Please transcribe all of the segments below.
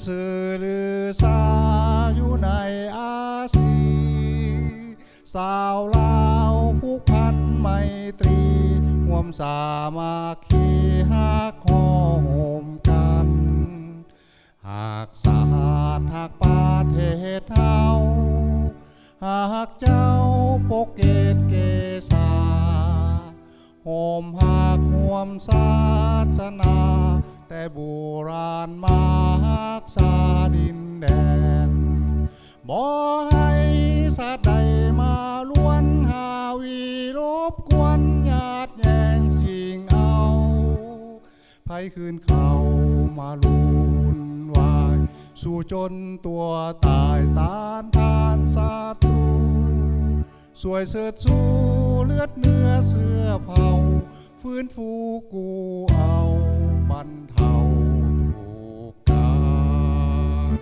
ຊື່ລືຊາຢູ່ໃນອາຊີ ຊາວລາວຜູກພັນໄມຕີ ຮ່ວມສາມັກຄີຮັກຫໍ່ໂຮມກັນ ຮັກຊາດຮັກປະເທດເຮົາ ຮັກເຈົ້າປົກເກດເກສາ ຮ່ວມຮັກຮ່ວມສາສະໜາ ແຕ່ບູຮານມາຮັກສາດິນແດນ ບໍ່ໃຫ້ຊາດໃດມາລວນຫາວີລົບກວນຍາດແຍ່ງຊິງເອົາ ໃຜຄືນເຂົ້າມາວຸ່ນວາຍ ສູ້ຈົນຕົວຕາຍຕ້ານທານສັດຕູ ຊ່ວຍເຊີດຊູເລືອດເນື້ອເຊື້ອເຜົ່າ ຟື້ນຟູກູ້ເອົາບັນເທົາທຸກການ.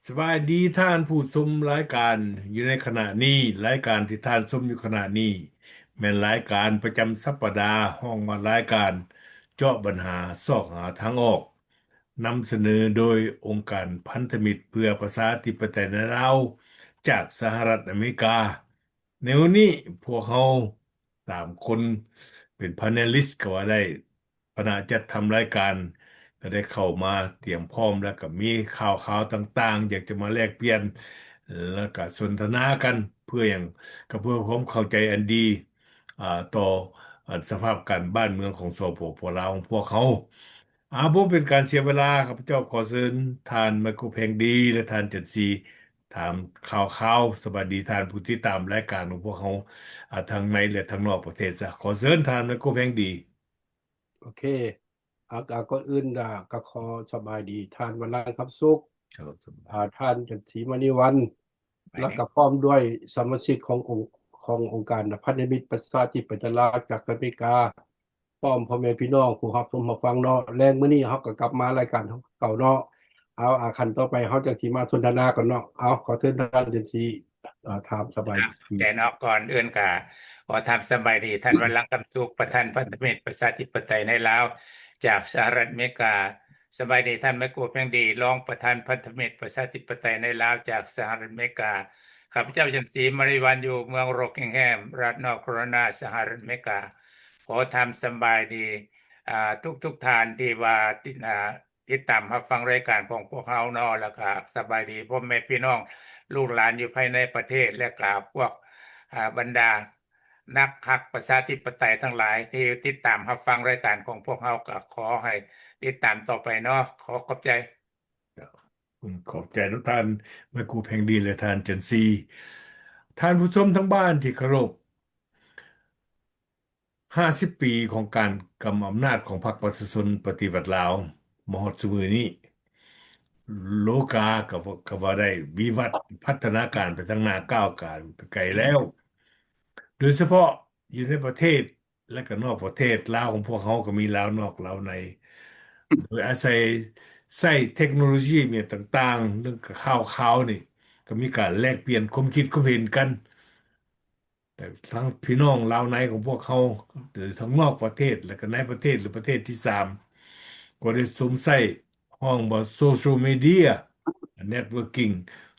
ສະບາຍດີທ່ານຜູ້ຊົມລາຍການຢູ່ໃນຂະນະນີ້. ລາຍການທີ່ທ່ານຊົມຢູ່ຂະນະນີ້ ແມ່ນລາຍການປະຈຳສັບປະດາ ຮ້ອງວ່າລາຍການເຈາະບັນຫາ ຊອກຫາທາງອອກ. ນຳສະເໜີໂດຍອົງການພັນທະມິດເພື່ອປະຊາທິປະໄຕໃນລາວ ຈາກສະຫະລັດອາເມລິກາ. ໃນມື້ນີ້ພວກເຮົາສາມຄົນເປັນພາເນລິດກໍວ່າໄດ້. ຄະນະຈັດທຳລາຍການກໍໄດ້ເຂົ້າມາຕຽມພ້ອມ ແລ້ວກໍມີຂ່າວຄາວຕ່າງໆ ຢາກຈະມາແລກປ່ຽນ ແລ້ວກໍສົນທະນາກັນ ເພື່ອຫຍັງ? ກໍເພື່ອຄວາມເຂົ້າໃຈອັນດີ ອາ ຕໍ່ ອາ ສະພາບການບ້ານເມືອງຂອງ ສປປ ລາວ ຂອງພວກເຮົາ. ອາ ບໍ່ເປັນການເສຍເວລາ, ຂ້າພະເຈົ້າຂໍເຊີນທ່ານໄມໂຄແພງດີ ແລະ ທ່ານຈັນສີ ຖາມຂ່າວຄາວສະບາຍດີທ່ານຜູ້ຕິດຕາມລາຍການຂອງພວກເຮົາ ອາ ທັງໃນ ແລະ ທັງນອກປະເທດຊະ. ຂໍເຊີນທ່ານໄມໂຄແພງດີ. ໂອເຄ ອາ ກະ ກ່ອນອື່ນ ອາ ກະຂໍສະບາຍດີທ່ານວັນລັງຄຳສຸກ ເອີ ສະບາຍ ອາ ທ່ານຈັນສີມະນີວັນ ແລະກະພ້ອມດ້ວຍສະມາຊິກຂອງອົງ ຂອງອົງການພັນທະມິດປະຊາທິປະໄຕລາວຈາກອາເມລິກາ ພ້ອມພໍ່ແມ່ພີ່ນ້ອງຜູ້ຮັບຊົມຮັບຟັງເນາະ. ແລງມື້ນີ້ເຮົາກໍກັບມາລາຍການເຮົາເກົ່າເນາະ. ເອົາ ອາ ຂັ້ນຕໍ່ໄປເຮົາຈັ່ງຊິມາສົນທະນາກັນເນາະ. ເອົາ ຂໍເຊີນທ່ານຈັນສີ ເອີ ຖາມສະບາຍດີ ແນ່ນອນ. ກ່ອນອື່ນກະຂໍຖາມສະບາຍດີທ່ານວັນລັງຄຳສຸກ ປະທານພັນທະມິດປະຊາທິປະໄຕໃນລາວຈາກສະຫະລັດອາເມລິກາ. ສະບາຍດີທ່ານໄມໂຄແພງດີ ຮອງປະທານພັນທະມິດປະຊາທິປະໄຕໃນລາວຈາກສະຫະລັດອາເມລິກາ. ຂ້າພະເຈົ້າຈັນສີມະນີວັນ ຢູ່ເມືອງໂຣກກິງແຮມ ລັດນອດຄາໂຣໄລນາ ສະຫະລັດອາເມລິກາ. ຂໍຖາມສະບາຍດີ ອາ ທຸກໆທ່ານທີ່ວ່າຕິດ ອາ ຕິດຕາມຮັບຟັງລາຍການຂອງພວກເຮົາເນາະ ແລ້ວກະສະບາຍດີພໍ່ແມ່ພີ່ນ້ອງລູກຫຼານຢູ່ພາຍໃນປະເທດ ແລະກະພວກ ອາ ບັນດານັກຮັກປະຊາທິປະໄຕທັງຫຼາຍທີ່ຕິດຕາມຮັບຟັງລາຍການຂອງພວກເຮົາ ກະຂໍໃຫ້ຕິດຕາມຕໍ່ໄປເນາະ. ຂໍຂອບໃຈ. ຂອບໃຈນຳທ່ານໄມໂຄແພງດີ ແລະ ທ່ານຈັນສີ. ທ່ານຜູ້ຊົມທາງບ້ານທີ່ເຄົາລົບ, ຫ້າສິບປີຂອງການກຳອຳນາດຂອງພັກປະຊາຊົນປະຕິວັດລາວ ມາຮອດຊຸມື້ນີ້ ໂລກາກໍວ່າ ກໍວ່າໄດ້ວິວັດພັດທະນາການໄປທາງໜ້າ ກ້າວການໄປໄກແລ້ວ ໂດຍສະເພາະຢູ່ໃນປະເທດ ແລະກໍນອກປະເທດ ລາວຂອງພວກເຮົາກໍມີລາວນອກລາວໃນ ໂດຍອາໄສໃຊ້ເທັກໂນໂລຊີຫຍັງຕ່າງໆ ເລື່ອງຂ່າວຄາວນີ້ ກໍມີການແລກປ່ຽນຄວາມຄິດຄວາມເຫັນກັນ ແຕ່ທັງພີ່ນ້ອງລາວໃນຂອງພວກເຮົາ ຫຼືທາງນອກປະເທດ ແລະກໍໃນປະເທດ ຫຼືປະເທດທີສາມ ກໍໄດ້ສຸມໃຊ້ ຮ້ອງວ່າໂຊຊຽວມີເດຍ ເນັດເວີກິງ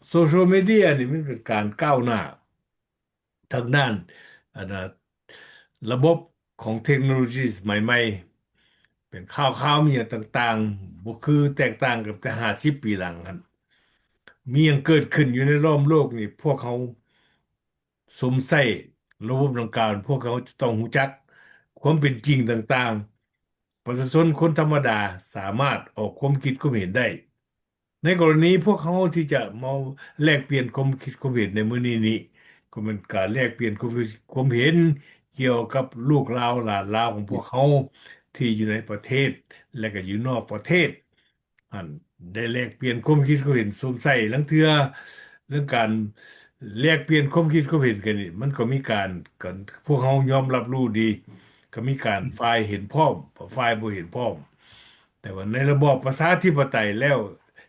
ໂຊຊຽວມີເດຍນີ້ມັນເປັນການກ້າວໜ້າ ທາງດ້ານ ອັນນະ ລະບົບຂອງເທັກໂນໂລຊີສະໄໝໃໝ່ ເປັນຂ່າວຄາວມີຫຍັງຕ່າງໆ ບໍ່ຄືແຕກຕ່າງກັບແຕ່ຫ້າສິບປີຫຼັງຫັ້ນ ມີຫຍັງເກີດຂຶ້ນຢູ່ໃນລ້ອມໂລກນີ້ ພວກເຮົາ ສົມໃຊ້ລະບົບດັ່ງກ່າວ ພວກເຮົາຈະຕ້ອງຮູ້ຈັກຄວາມເປັນຈິງຕ່າງໆ ປະຊາຊົນຄົນທຳມະດາສາມາດອອກຄວາມຄິດຄວາມເຫັນໄດ້. ໃນກໍລະນີພວກເຮົາທີ່ຈະມາແລກປ່ຽນຄວາມຄິດຄວາມເຫັນໃນມື້ນີ້ນີ້ ກໍແມ່ນການແລກປ່ຽນຄວາມ ຄວາມເຫັນກ່ຽວກັບລູກລາວຫຼານລາວຂອງພວກເຮົາ ທີ່ຢູ່ໃນປະເທດ ແລະກໍຢູ່ນອກປະເທດ ຫັ້ນ ໄດ້ແລກປ່ຽນຄວາມຄິດຄວາມເຫັນ ສົມໃຊ້ລາງເທື່ອ ເລື່ອງການແລກປ່ຽນຄວາມຄິດຄວາມເຫັນກັນນີ້ ມັນກໍມີການ ການ ພວກເຮົາຍອມຮັບຮູ້ດີ ກໍມີການ ອືມ ຝ່າຍເຫັນພ້ອມ ຝ່າຍບໍ່ເຫັນພ້ອມ ແຕ່ວ່າໃນລະບອບປະຊາທິປະໄຕແລ້ວ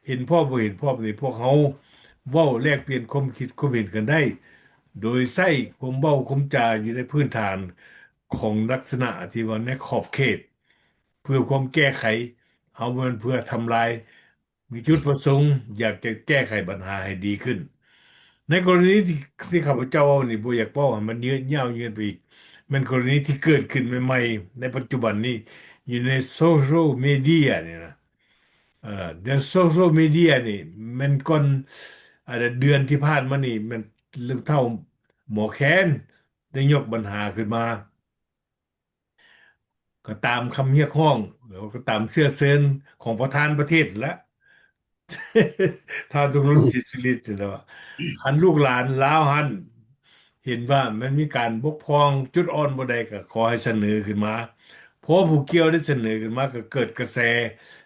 ເຫັນພ້ອມບໍ່ເຫັນພ້ອມນີ້ ພວກເຮົາເວົ້າແລກປ່ຽນຄວາມຄິດຄວາມເຫັນກັນໄດ້ ໂດຍໃຊ້ຄວາມເວົ້າຄວາມຈາຢູ່ໃນພື້ນຖານຂອງລັກສະນະທີ່ວ່າໃນຂອບເຂດ ເພື່ອຄວາມແກ້ໄຂ ເຮົາບໍ່ແມ່ນເພື່ອທຳລາຍ ມີຈຸດປະສົງຢາກຈະແກ້ໄຂບັນຫາໃຫ້ດີຂຶ້ນ. ໃນກໍລະນີທີ່ ທີ່ຂ້າພະເຈົ້າເວົ້ານີ້ ບໍ່ຢາກເວົ້າໃຫ້ມັນຍືດຍາວຍືນໄປອີກ ແມ່ນກໍລະນີທີ່ເກີດຂຶ້ນໃໝ່ໆ ໃນປັດຈຸບັນນີ້ ຢູ່ໃນໂຊຊຽວມີເດຍນີ້ນະ ເອີ ໃນໂຊຊຽວມີເດຍນີ້ ແມ່ນກ່ອນ ອາ ເດືອນທີ່ຜ່ານມານີ້ ແມ່ນເລື່ອງທ້າວໝໍແຄນໄດ້ຍົກບັນຫາຂຶ້ນມາ ກໍຕາມຄຳຮຽກຮ້ອງ ແລ້ວກໍຕາມເຊື້ອເຊີນຂອງປະທານປະເທດຫັ້ນລະ ທ່ານ ທຸງລຸນ ສີສຸລິດ ຫັ້ນລະວ່າ ຄັນລູກຫຼານລາວຫັ້ນເຫັນວ່າມັນມີການບົກຜ່ອງຈຸດອ່ອນບ່ອນໃດ ກໍຂໍໃຫ້ສະເໜີຂຶ້ນມາ ພໍຜູ້ກ່ຽວໄດ້ສະເໜີຂຶ້ນມາ ກໍເກີດກະແສ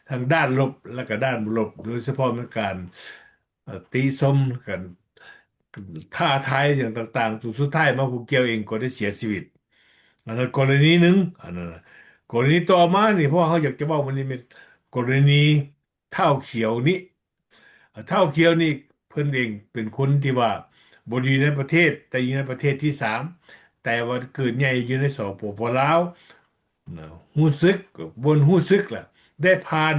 ທັງດ້ານລົບ ແລະກະດ້ານບໍ່ລົບ ໂດຍສະເພາະແມ່ນການ ເອີ ຕິຊົມກັນ ທ້າທາຍຫຍັງຕ່າງໆ ຈົນສຸດທ້າຍມາຜູ້ກ່ຽວເອງກໍໄດ້ເສຍຊີວິດ. ອັນນັ້ນກໍລະນີໜຶ່ງ ອັນນັ້ນນະ ກໍລະນີຕໍ່ມານີ້ ເພາະວ່າເຮົາຢາກຈະເວົ້າມື້ນີ້ແມ່ນກໍລະນີທ້າວຂຽວນີ້ ທ້າວຂຽວນີ້ເພິ່ນເອງເປັນຄົນທີ່ວ່າບໍ່ໄດ້ຢູ່ໃນປະເທດ ແຕ່ຢູ່ໃນປະເທດທີສາມ ແຕ່ວ່າເກີດໃຫຍ່ຢູ່ໃນ ສປປ ລາວ ນະ ຮູ້ສຶກ ບໍ່ຮູ້ສຶກລະ ໄດ້ຜ່ານ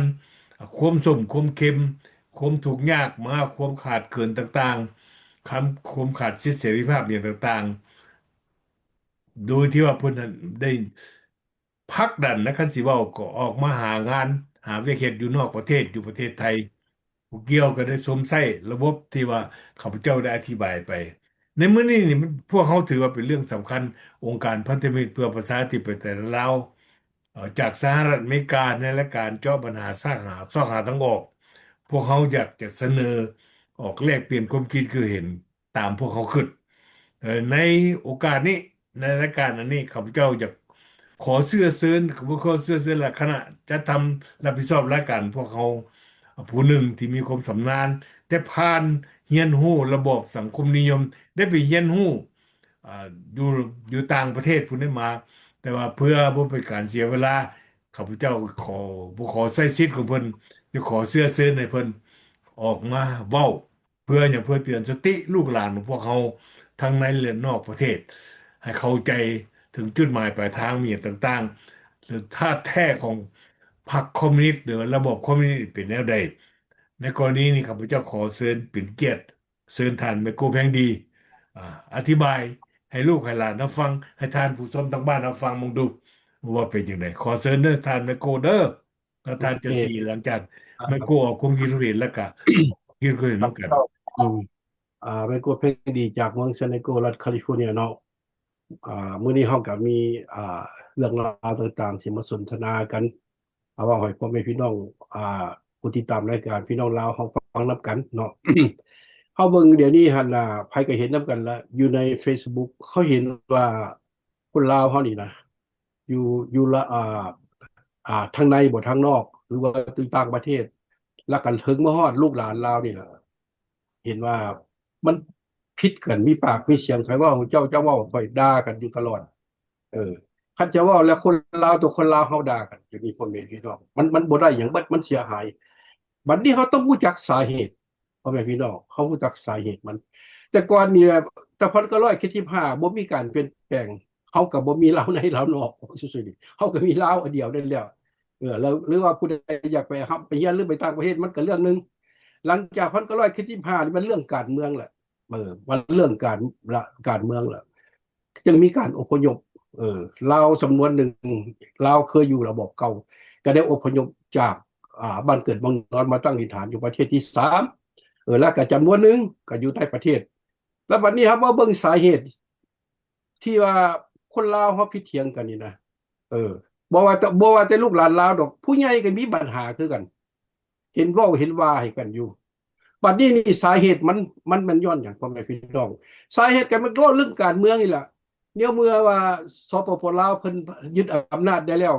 ຄວາມສົ້ມຄວາມເຄັມ ຄວາມທຸກຍາກມາ ຄວາມຂາດເຂີນຕ່າງໆ ຄຳ ຄວາມຂາດສິດເສລີພາບຫຍັງຕ່າງໆ ໂດຍທີ່ວ່າເພິ່ນນັ້ນໄດ້ຜັກດັນນະ ຄັນຊິເວົ້າກໍອອກມາຫາງານ ຫາວຽກເຮັດຢູ່ນອກປະເທດ ຢູ່ປະເທດໄທ. ບໍ່ກ່ຽວກໍໄດ້ຊົມໃຊ້ລະບົບທີ່ວ່າຂ້າພະເຈົ້າໄດ້ອະທິບາຍໄປ. ໃນມື້ນີ້ນີ້ ພວກເຮົາຖືວ່າເປັນເລື່ອງສຳຄັນ ອົງການພັນທະມິດເພື່ອປະຊາທິປະໄຕລາວ ເອີ ຈາກສະຫະລັດອາເມລິກາ ໃນລາຍການເຈາະບັນຫາຊາກຫາ ຊອກຫາທາງອອກ ພວກເຮົາຢາກຈະສະເໜີອອກແລກປ່ຽນຄວາມຄິດຄວາມເຫັນຕາມພວກເຮົາຄິດ. ເອີ ໃນໂອກາດນີ້ ໃນລາຍການອັນນີ້ ຂ້າພະເຈົ້າຢາກ ຂໍເຊື້ອເຊີນ ບໍ່ຂໍເຊື້ອເຊີນລະ ຄະນະຈັດທຳຮັບຜິດຊອບລາຍການພວກເຮົາຜູ້ໜຶ່ງທີ່ມີຄວາມຊຳນານ ໄດ້ຜ່ານຮຽນຮູ້ລະບອບສັງຄົມນິຍົມ ໄດ້ໄປຮຽນຮູ້ ອາ ຢູ່ ຢູ່ຕ່າງປະເທດພຸ້ນໄດ້ມາ ແຕ່ວ່າເພື່ອບໍ່ເປັນການເສຍເວລາ ຂ້າພະເຈົ້າຂໍ ບໍ່ຂໍໃຊ້ສິດຂອງເພິ່ນ ຈະຂໍເຊື້ອເຊີນໃຫ້ເພິ່ນອອກມາເວົ້າ ເພື່ອຫຍັງ? ເພື່ອເຕືອນສະຕິລູກຫຼານຂອງພວກເຮົາ ທັງໃນ ແລະ ນອກປະເທດ ໃຫ້ເຂົ້າໃຈເຖິງຈຸດໝາຍປາຍທາງມີຫຍັງຕ່າງໆ ຫຼື ທາດແທ້ຂອງພັກຄອມມູນິດ ຫຼື ລະບອບຄອມມູນິດເປັນແນວໃດ. ໃນກໍລະນີນີ້ ຂ້າພະເຈົ້າຂໍເຊີນ ເປັນກຽດເຊີນທ່ານແມ່ໂກ້ ແພງດີ ອາ ອະທິບາຍໃຫ້ລູກໃຫ້ຫຼານຮັບຟັງ ໃຫ້ທ່ານຜູ້ຊົມທາງບ້ານຮັບຟັງເບິ່ງດູ ວ່າເປັນຈັ່ງໃດ. ຂໍເຊີນເດີທ່ານແມ່ໂກ້ເດີ. ແລ້ວທ່ານຈະ ໂອເຄ ສີ ຫຼັງຈາກ ອ່າ ແມ່ໂກ້ອອກຄວາມຄິດເຫັນແລ້ວກະ ຄິດເຫັນນຳກັນ. ອືມ ອ່າ ແມ່ໂກ້ແພງດີຈາກເມືອງ San Diego ລັດ California ເນາະ. ອ່າ ມື້ນີ້ເຮົາກະມີ ອ່າ ເລື່ອງລາວຕ່າງໆ ຊິມາສົນທະນາກັນ ເວົ້າໃຫ້ພໍ່ແມ່ພີ່ນ້ອງ ອ່າ ຜູ້ຕິດຕາມລາຍການ ພີ່ນ້ອງລາວເຮົາຟັງນຳກັນເນາະ. ເຮົາເບິ່ງດຽວນີ້ຫັ້ນນະ ໃຜກະເຫັນນຳກັນລະ ຢູ່ໃນ Facebook ເຮົາເຫັນວ່າຄົນລາວເຮົານີ້ນະ ຢູ່ ຢູ່ລະ ອ່າ ອ່າ ທາງໃນບໍ່ ທາງນອກ ຫຼືວ່າຢູ່ຕ່າງປະເທດ ແລ້ວກໍເຖິງມາຮອດລູກຫຼານລາວນີ້ລະ ເຫັນວ່າມັນຜິດກັນ ມີປາກມີສຽງ ຂ້ອຍເວົ້າ ເຈົ້າ ເຈົ້າເວົ້າ ຂ້ອຍດ່າກັນຢູ່ຕະຫຼອດ. ເອີ ຄັນຈະເວົ້າແລ້ວ ຄົນລາວຕໍ່ຄົນລາວ ເຮົາດ່າກັນຢູ່ນີ້ ພໍ່ແມ່ພີ່ນ້ອງ ມັນ ມັນບໍ່ໄດ້ຫຍັງເບິດ ມັນເສຍຫາຍ. ບັດນີ້ເຮົາຕ້ອງຮູ້ຈັກສາເຫດ ພໍ່ແມ່ພີ່ນ້ອງ ເຮົາຮູ້ຈັກສາເຫດມັນ. ແຕ່ກ່ອນນີ້ ແຕ່ພັນເກົ້າຮ້ອຍເຈັດສິບຫ້າ ບໍ່ມີການປ່ຽນແປງ ເຮົາກໍບໍ່ມີລາວໃນລາວນອກ ເຮົາກໍມີລາວອັນດຽວນັ້ນແຫຼະ. ເອີ ແລ້ວ ຫຼືວ່າຜູ້ໃດຢາກໄປຮັບ ໄປຮຽນ ຫຼືໄປຕ່າງປະເທດ ມັນກໍເລື່ອງໜຶ່ງ. ຫຼັງຈາກພັນເກົ້າຮ້ອຍເຈັດສິບຫ້ານີ້ ມັນເລື່ອງການເມືອງແຫຼະ ເອີ ມັນເລື່ອງການ ລະ ການເມືອງແຫຼະ ຈຶ່ງມີການອົບພະຍົບ ເອີ ລາວຈຳນວນໜຶ່ງ ລາວເຄີຍຢູ່ລະບອບເກົ່າ ກໍໄດ້ອົບພະຍົບຈາກ ອ່າ ບ້ານເກີດເມືອງນອນ ມາຕັ້ງຖິ່ນຖານຢູ່ປະເທດທີສາມ ເອີ ແລ້ວກໍຈຳນວນໜຶ່ງກໍຢູ່ໃນປະເທດ. ແລ້ວບັດນີ້ເຮົາມາເບິ່ງສາເຫດທີ່ວ່າຄົນລາວເຮົາຜິດຖຽງກັນນີ້ນະ ເອີ ບໍ່ວ່າແຕ່ ບໍ່ວ່າແຕ່ລູກຫຼານລາວດອກ ຜູ້ໃຫຍ່ກໍມີບັນຫາຄືກັນ ເຫັນເວົ້າເຫັນວ່າໃຫ້ກັນຢູ່. ບັດນີ້ນີ້ສາເຫດມັນ ມັນແມ່ນຍ້ອນຫຍັງ ພໍ່ແມ່ພີ່ນ້ອງ? ສາເຫດກໍແມ່ນເວົ້າເລື່ອງການເມືອງນີ້ລະ. ແນວເມື່ອວ່າ ສປປ ລາວ ເພິ່ນຍຶດອຳນາດໄດ້ແລ້ວ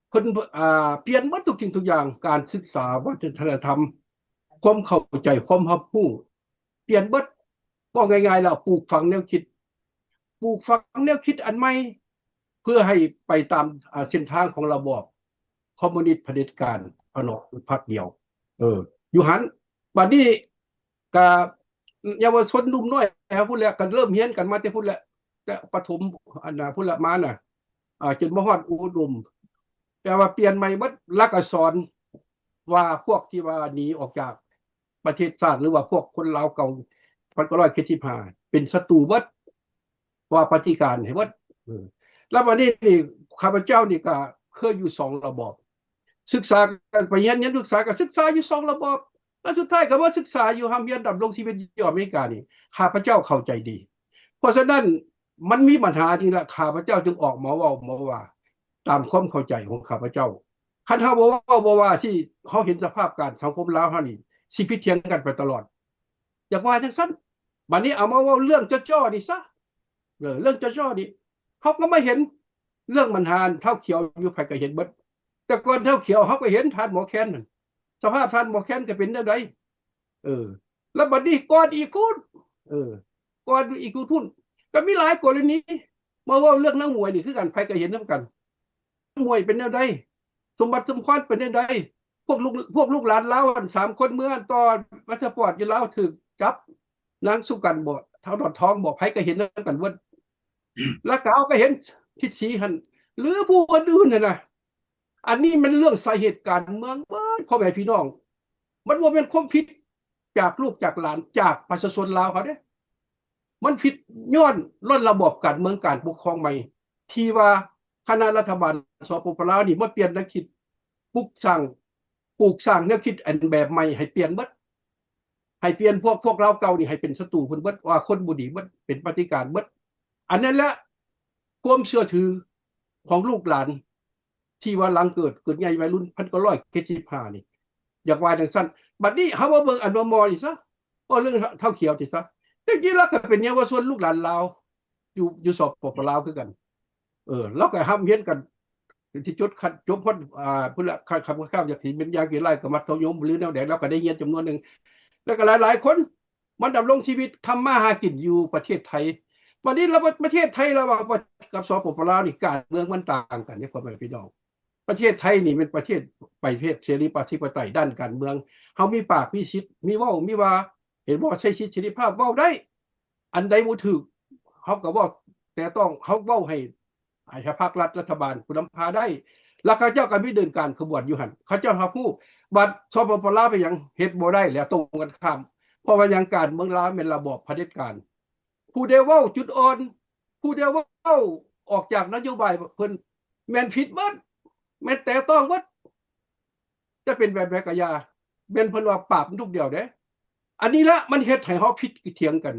ເພິ່ນ ອ່າ ປ່ຽນໝົດທຸກສິ່ງທຸກຢ່າງ ການສຶກສາ ວັດທະນະທຳ ຄວາມເຂົ້າໃຈ ຄວາມຮັບຮູ້ ປ່ຽນເບິດ. ເວົ້າງ່າຍໆແລ້ວ ປູກຝັງແນວຄິດ ປູກຝັງແນວຄິດອັນໃໝ່ ເພື່ອໃຫ້ໄປຕາມ ອ່າ ເສັ້ນທາງຂອງລະບອບຄອມມູນິດຜະເດັດການ ພະນອກພັກດຽວ ເອີ ຢູ່ຫັ້ນ. ບັດນີ້ກະເຍົາວະຊົນໜຸ່ມນ້ອຍແຖວພຸ້ນແຫຼະ ກໍເລີ່ມຮຽນກັນມາແຕ່ພຸ້ນແຫຼະ ແຕ່ປະຖົມ ອັນນ່າ ພຸ້ນແຫຼະມານະ ອ່າ ຈົນມາຮອດອຸດົມ ແຕ່ວ່າປ່ຽນໃໝ່ເບິດ ແລ້ວກໍສອນວ່າພວກທີ່ວ່າໜີອອກຈາກ ປະເທດຊາດ ຫຼືວ່າພວກຄົນລາວເກົ່າ ພັນເກົ້າຮ້ອຍເຈັດສິບຫ້າ ເປັນສັດຕູເບິດ ວ່າປະຕິການໃຫ້ເບິດ. ເອີ ແລ້ວບັດນີ້ນີ້ ຂ້າພະເຈົ້ານີ້ກໍເຄີຍຢູ່ສອງລະບອບ ສຶກສາ ໄປຮຽນ ຮຽນສຶກສາ ກໍສຶກສາຢູ່ສອງລະບອບ ແລ້ວສຸດທ້າຍກໍມາສຶກສາຢູ່ ຮ່ຳຮຽນ ດຳລົງຊີວິດຢູ່ອາເມລິການີ້ ຂ້າພະເຈົ້າເຂົ້າໃຈດີ. ເພາະສະນັ້ນ ມັນມີບັນຫາຈິງລະ ຂ້າພະເຈົ້າຈຶ່ງອອກມາເວົ້າ ມາວ່າຕາມຄວາມເຂົ້າໃຈຂອງຂ້າພະເຈົ້າ. ຄັນເຮົາບໍ່ເວົ້າບໍ່ວ່າ ຊິ ເຮົາເຫັນສະພາບການສັງຄົມລາວເຮົານີ້ ຊິຜິດຖຽງກັນໄປຕະຫຼອດ ຢາກວ່າຈັ່ງຊັ້ນ. ບັດນີ້ເອົາມາເວົ້າເລື່ອງຈໍ້ໆນີ້ຊະ ເອີ ເລື່ອງຈໍ້ໆນີ້ ເຮົາກໍມາເຫັນເລື່ອງບັນຫາເຖົ້າຂຽວຢູ່ ໃຜກໍເຫັນເບິດ. ແຕ່ກ່ອນເຖົ້າຂຽວ ເຮົາກໍເຫັນທ່ານໝໍແຄນນັ້ນ ສະພາບທ່ານໝໍແຄນກໍເປັນແນວໃດ ເອີ ແລ້ວບັດນີ້ກ່ອນອີກພຸ້ນ ເອີ ກ່ອນອີກພຸ້ນ ກໍມີຫຼາຍກໍລະນີ. ມາເວົ້າເລື່ອງນາງໝວຍນີ້ຄືກັນ ໃຜກໍເຫັນນຳກັນ ໝວຍເປັນແນວໃດ ສົມບັດສົມພອນເປັນແນວໃດ ພວກລູກ ພວກລູກຫຼານລາວອັນສາມຄົນເມືອອັນຕໍ່ພາສປອດຢູ່ລາວຖືກຈັບ ນາງສຸກັນບໍ ທ້າວດອນທອງບໍ ໃຜກໍເຫັນນຳກັນເບິດ ແລ້ວກໍເຮົາກໍເຫັນທິດສີຫັ້ນ ຫຼືຜູ້ອື່ນໆຫັ້ນນະ. ອັນນີ້ແມ່ນເລື່ອງສາເຫດການເມືອງເບິດ ພໍ່ແມ່ພີ່ນ້ອງ ມັນບໍ່ແມ່ນຄວາມຜິດຈາກລູກຈາກຫຼານ ຈາກປະຊາຊົນລາວເຮົາເດ້. ມັນຜິດຍ້ອນ ຍ້ອນລະບອບການເມືອງການປົກຄອງໃໝ່ ທີ່ວ່າຄະນະລັດຖະບານ ສປປ ລາວ ນີ້ມາປ່ຽນແນວຄິດ ປຸກສ້າງ ປູກສ້າງແນວຄິດອັນແບບໃໝ່ໃຫ້ປ່ຽນເບິດ ໃຫ້ປ່ຽນພວກ ພວກລາວເກົ່ານີ້ໃຫ້ເປັນສັດຕູເພິ່ນເບິດ ວ່າຄົນບໍ່ດີເບິດ ເປັນປະຕິການເບິດ. ອັນນັ້ນແຫຼະຄວາມເຊື່ອຖືຂອງລູກຫຼານ ທີ່ວ່າຫຼັງເກີດ ເກີດໃຫຍ່ໄວລຸ້ນ ພັນເກົ້າຮ້ອຍເຈັດສິບຫ້ານີ້ ຢາກວ່າຈັ່ງຊັ້ນ. ບັດນີ້ເຮົາມາເບິ່ງອັນໝໍນີ້ຊະ ເວົ້າເລື່ອງເຖົ້າຂຽວນີ້ຊະ ແຕ່ຈິງແລ້ວກໍເປັນເຍົາວະຊົນລູກຫຼານລາວ ຢູ່ ຢູ່ ສປປ ລາວ ຄືກັນ. ເອີ ລາວກໍຮ່ຳຮຽນກັນ ທີ່ຈົບຂັ້ນ ຈົບຮອດ ອ່າ ພຸ້ນລະ ຂັ້ນ ຂັ້ນ ຂັ້ນ ຢາກຊິເປັນຢ່າງໃດກໍມັດທະຍົມ ຫຼືແນວໃດ ລາວກໍໄດ້ຮຽນຈຳນວນໜຶ່ງ ແລ້ວກໍຫຼາຍໆຄົນ ມາດຳລົງຊີວິດ ທຳມາຫາກິນຢູ່ປະເທດໄທ. ບັດນີ້ລະ ປະເທດໄທລະຫວ່າງກັບ ສປປ ລາວ ນີ້ ການເມືອງມັນຕ່າງກັນເດ້ ພໍ່ແມ່ພີ່ນ້ອງ. ປະເທດໄທນີ້ແມ່ນປະເທດ ປະເທດເສລີປະຊາທິປະໄຕດ້ານການເມືອງ ເຮົາມີປາກມີສິດ ມີເວົ້າມີວ່າ ເຫັນບໍ່ ໃຊ້ສິດເສລີພາບເວົ້າໄດ້ ອັນໃດບໍ່ຖືກ ເຮົາກໍເວົ້າແຕະຕ້ອງ ເຮົາເວົ້າໃຫ້ ໃຫ້ພາກລັດ ລັດຖະບານ ຜູ້ນຳພາໄດ້ ແລ້ວເຂົາເຈົ້າກໍມີເດີນການຂະບວນຢູ່ຫັ້ນ ເຂົາເຈົ້າຮັບຮູ້. ບັດ ສປປ ລາວ ເປັນຫຍັງເຮັດບໍ່ໄດ້ ແລ້ວຕົງກັນຂ້າມ ເພາະວ່າຫຍັງ ການເມືອງລາວແມ່ນລະບອບຜະເດັດການ. ຜູ້ໃດເວົ້າຈຸດອ່ອນ ຜູ້ໃດເວົ້າອອກຈາກນະໂຍບາຍເພິ່ນ ແມ່ນຜິດເບິດ ແມ່ນແຕະຕ້ອງເບິດ ຈະເປັນແບບໃດກໍຢ່າ ແມ່ນເພິ່ນວ່າປາບມັນທຸກດຽວເດ້. ອັນນີ້ລະມັນເຮັດໃຫ້ເຮົາຜິດຖຽງກັນ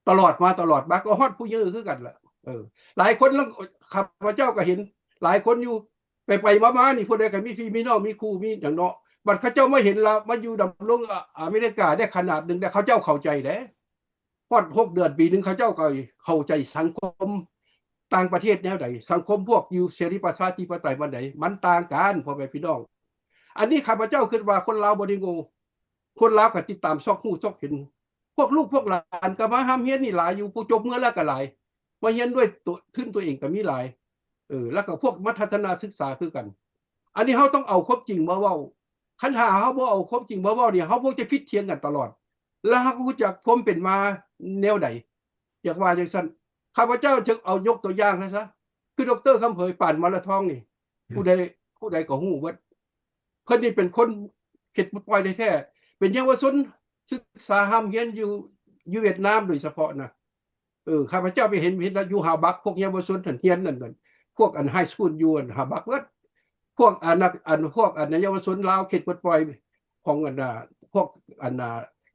ຕະຫຼອດມາ ຕະຫຼອດມາ ກໍຮອດຜູ້ເຍີຄືກັນລະ. ເອີ ຫຼາຍຄົນລະ ຂ້າພະເຈົ້າກໍເຫັນຫຼາຍຄົນຢູ່ ໄປໆມາໆນີ້ ຜູ້ໃດກໍມີພີ່ມີນ້ອງ ມີຄູ່ມີຫຍັງເນາະ. ບັດເຂົາເຈົ້າມາເຫັນລາວ ມາຢູ່ດຳລົງອາ ອາເມລິກາໄດ້ຂະໜາດໜຶ່ງ ແລ້ວເຂົາເຈົ້າເຂົ້າໃຈເດ້. ຮອດຫົກເດືອນ ປີໜຶ່ງ ເຂົາເຈົ້າກໍເຂົ້າໃຈສັງຄົມ ຕ່າງປະເທດແນວໃດ, ສັງຄົມພວກຢູ່ເສລີປະຊາທິປະໄຕປານໃດ, ມັນຕ່າງກັນ ພໍ່ແມ່ພີ່ນ້ອງ. ອັນນີ້ຂ້າພະເຈົ້າຄິດວ່າຄົນລາວບໍ່ໄດ້ໂງ່, ຄົນລາວກໍຕິດຕາມຊອກຮູ້ຊອກເຫັນ. ພວກລູກພວກຫຼານກໍມາຮ່ຳຮຽນນີ້ຫຼາຍຢູ່, ຜູ້ຈົບເມືອແລ້ວກໍຫຼາຍ, ມາຮຽນດ້ວຍຕົວ ທຶນຕົວເອງກໍມີຫຼາຍ. ເອີ ແລ້ວກໍພວກມາທັດສະນະສຶກສາຄືກັນ. ອັນນີ້ເຮົາຕ້ອງເອົາຄວາມຈິງມາເວົ້າ. ຄັນຖ້າເຮົາບໍ່ເອົາຄວາມຈິງມາເວົ້ານີ້, ເຮົາຄົງຈະຜິດຖຽງກັນຕະຫຼອດ ແລ້ວເຮົາກໍຮູ້ຈັກຄວາມເປັນມາແນວໃດ. ຢາກວ່າຈັ່ງຊັ້ນ, ຂ້າພະເຈົ້າຈະເອົາຍົກຕົວຢ່າງໃຫ້ຊະ, ຄື ດຣ. ຄຳເຜີຍ ປານມະລະທອງນີ້, ຜູ້ໃດ ຜູ້ໃດກໍຮູ້ເບິດ. ເພິ່ນນີ້ເປັນຄົນເຂດປົດປ່ອຍແທ້ໆ, ເປັນເຍົາວະຊົນສຶກສາຮ່ຳຮຽນຢູ່ ຢູ່ຫວຽດນາມໂດຍສະເພາະນະ. ເອີ ຂ້າພະເຈົ້າໄປເຫັນ ເຫັນຢູ່ຮາບັກ, ພວກເຍົາວະຊົນຫັ້ນຮຽນນັ້ນ ພວກອັນໄຮສະກູນຢູ່ອັນຮາບັກເບິດ, ພວກອັນນັກ ອັນພວກອັນເຍົາວະຊົນລາວເຂດປົດປ່ອຍຂອງອັນ ພວກອັນ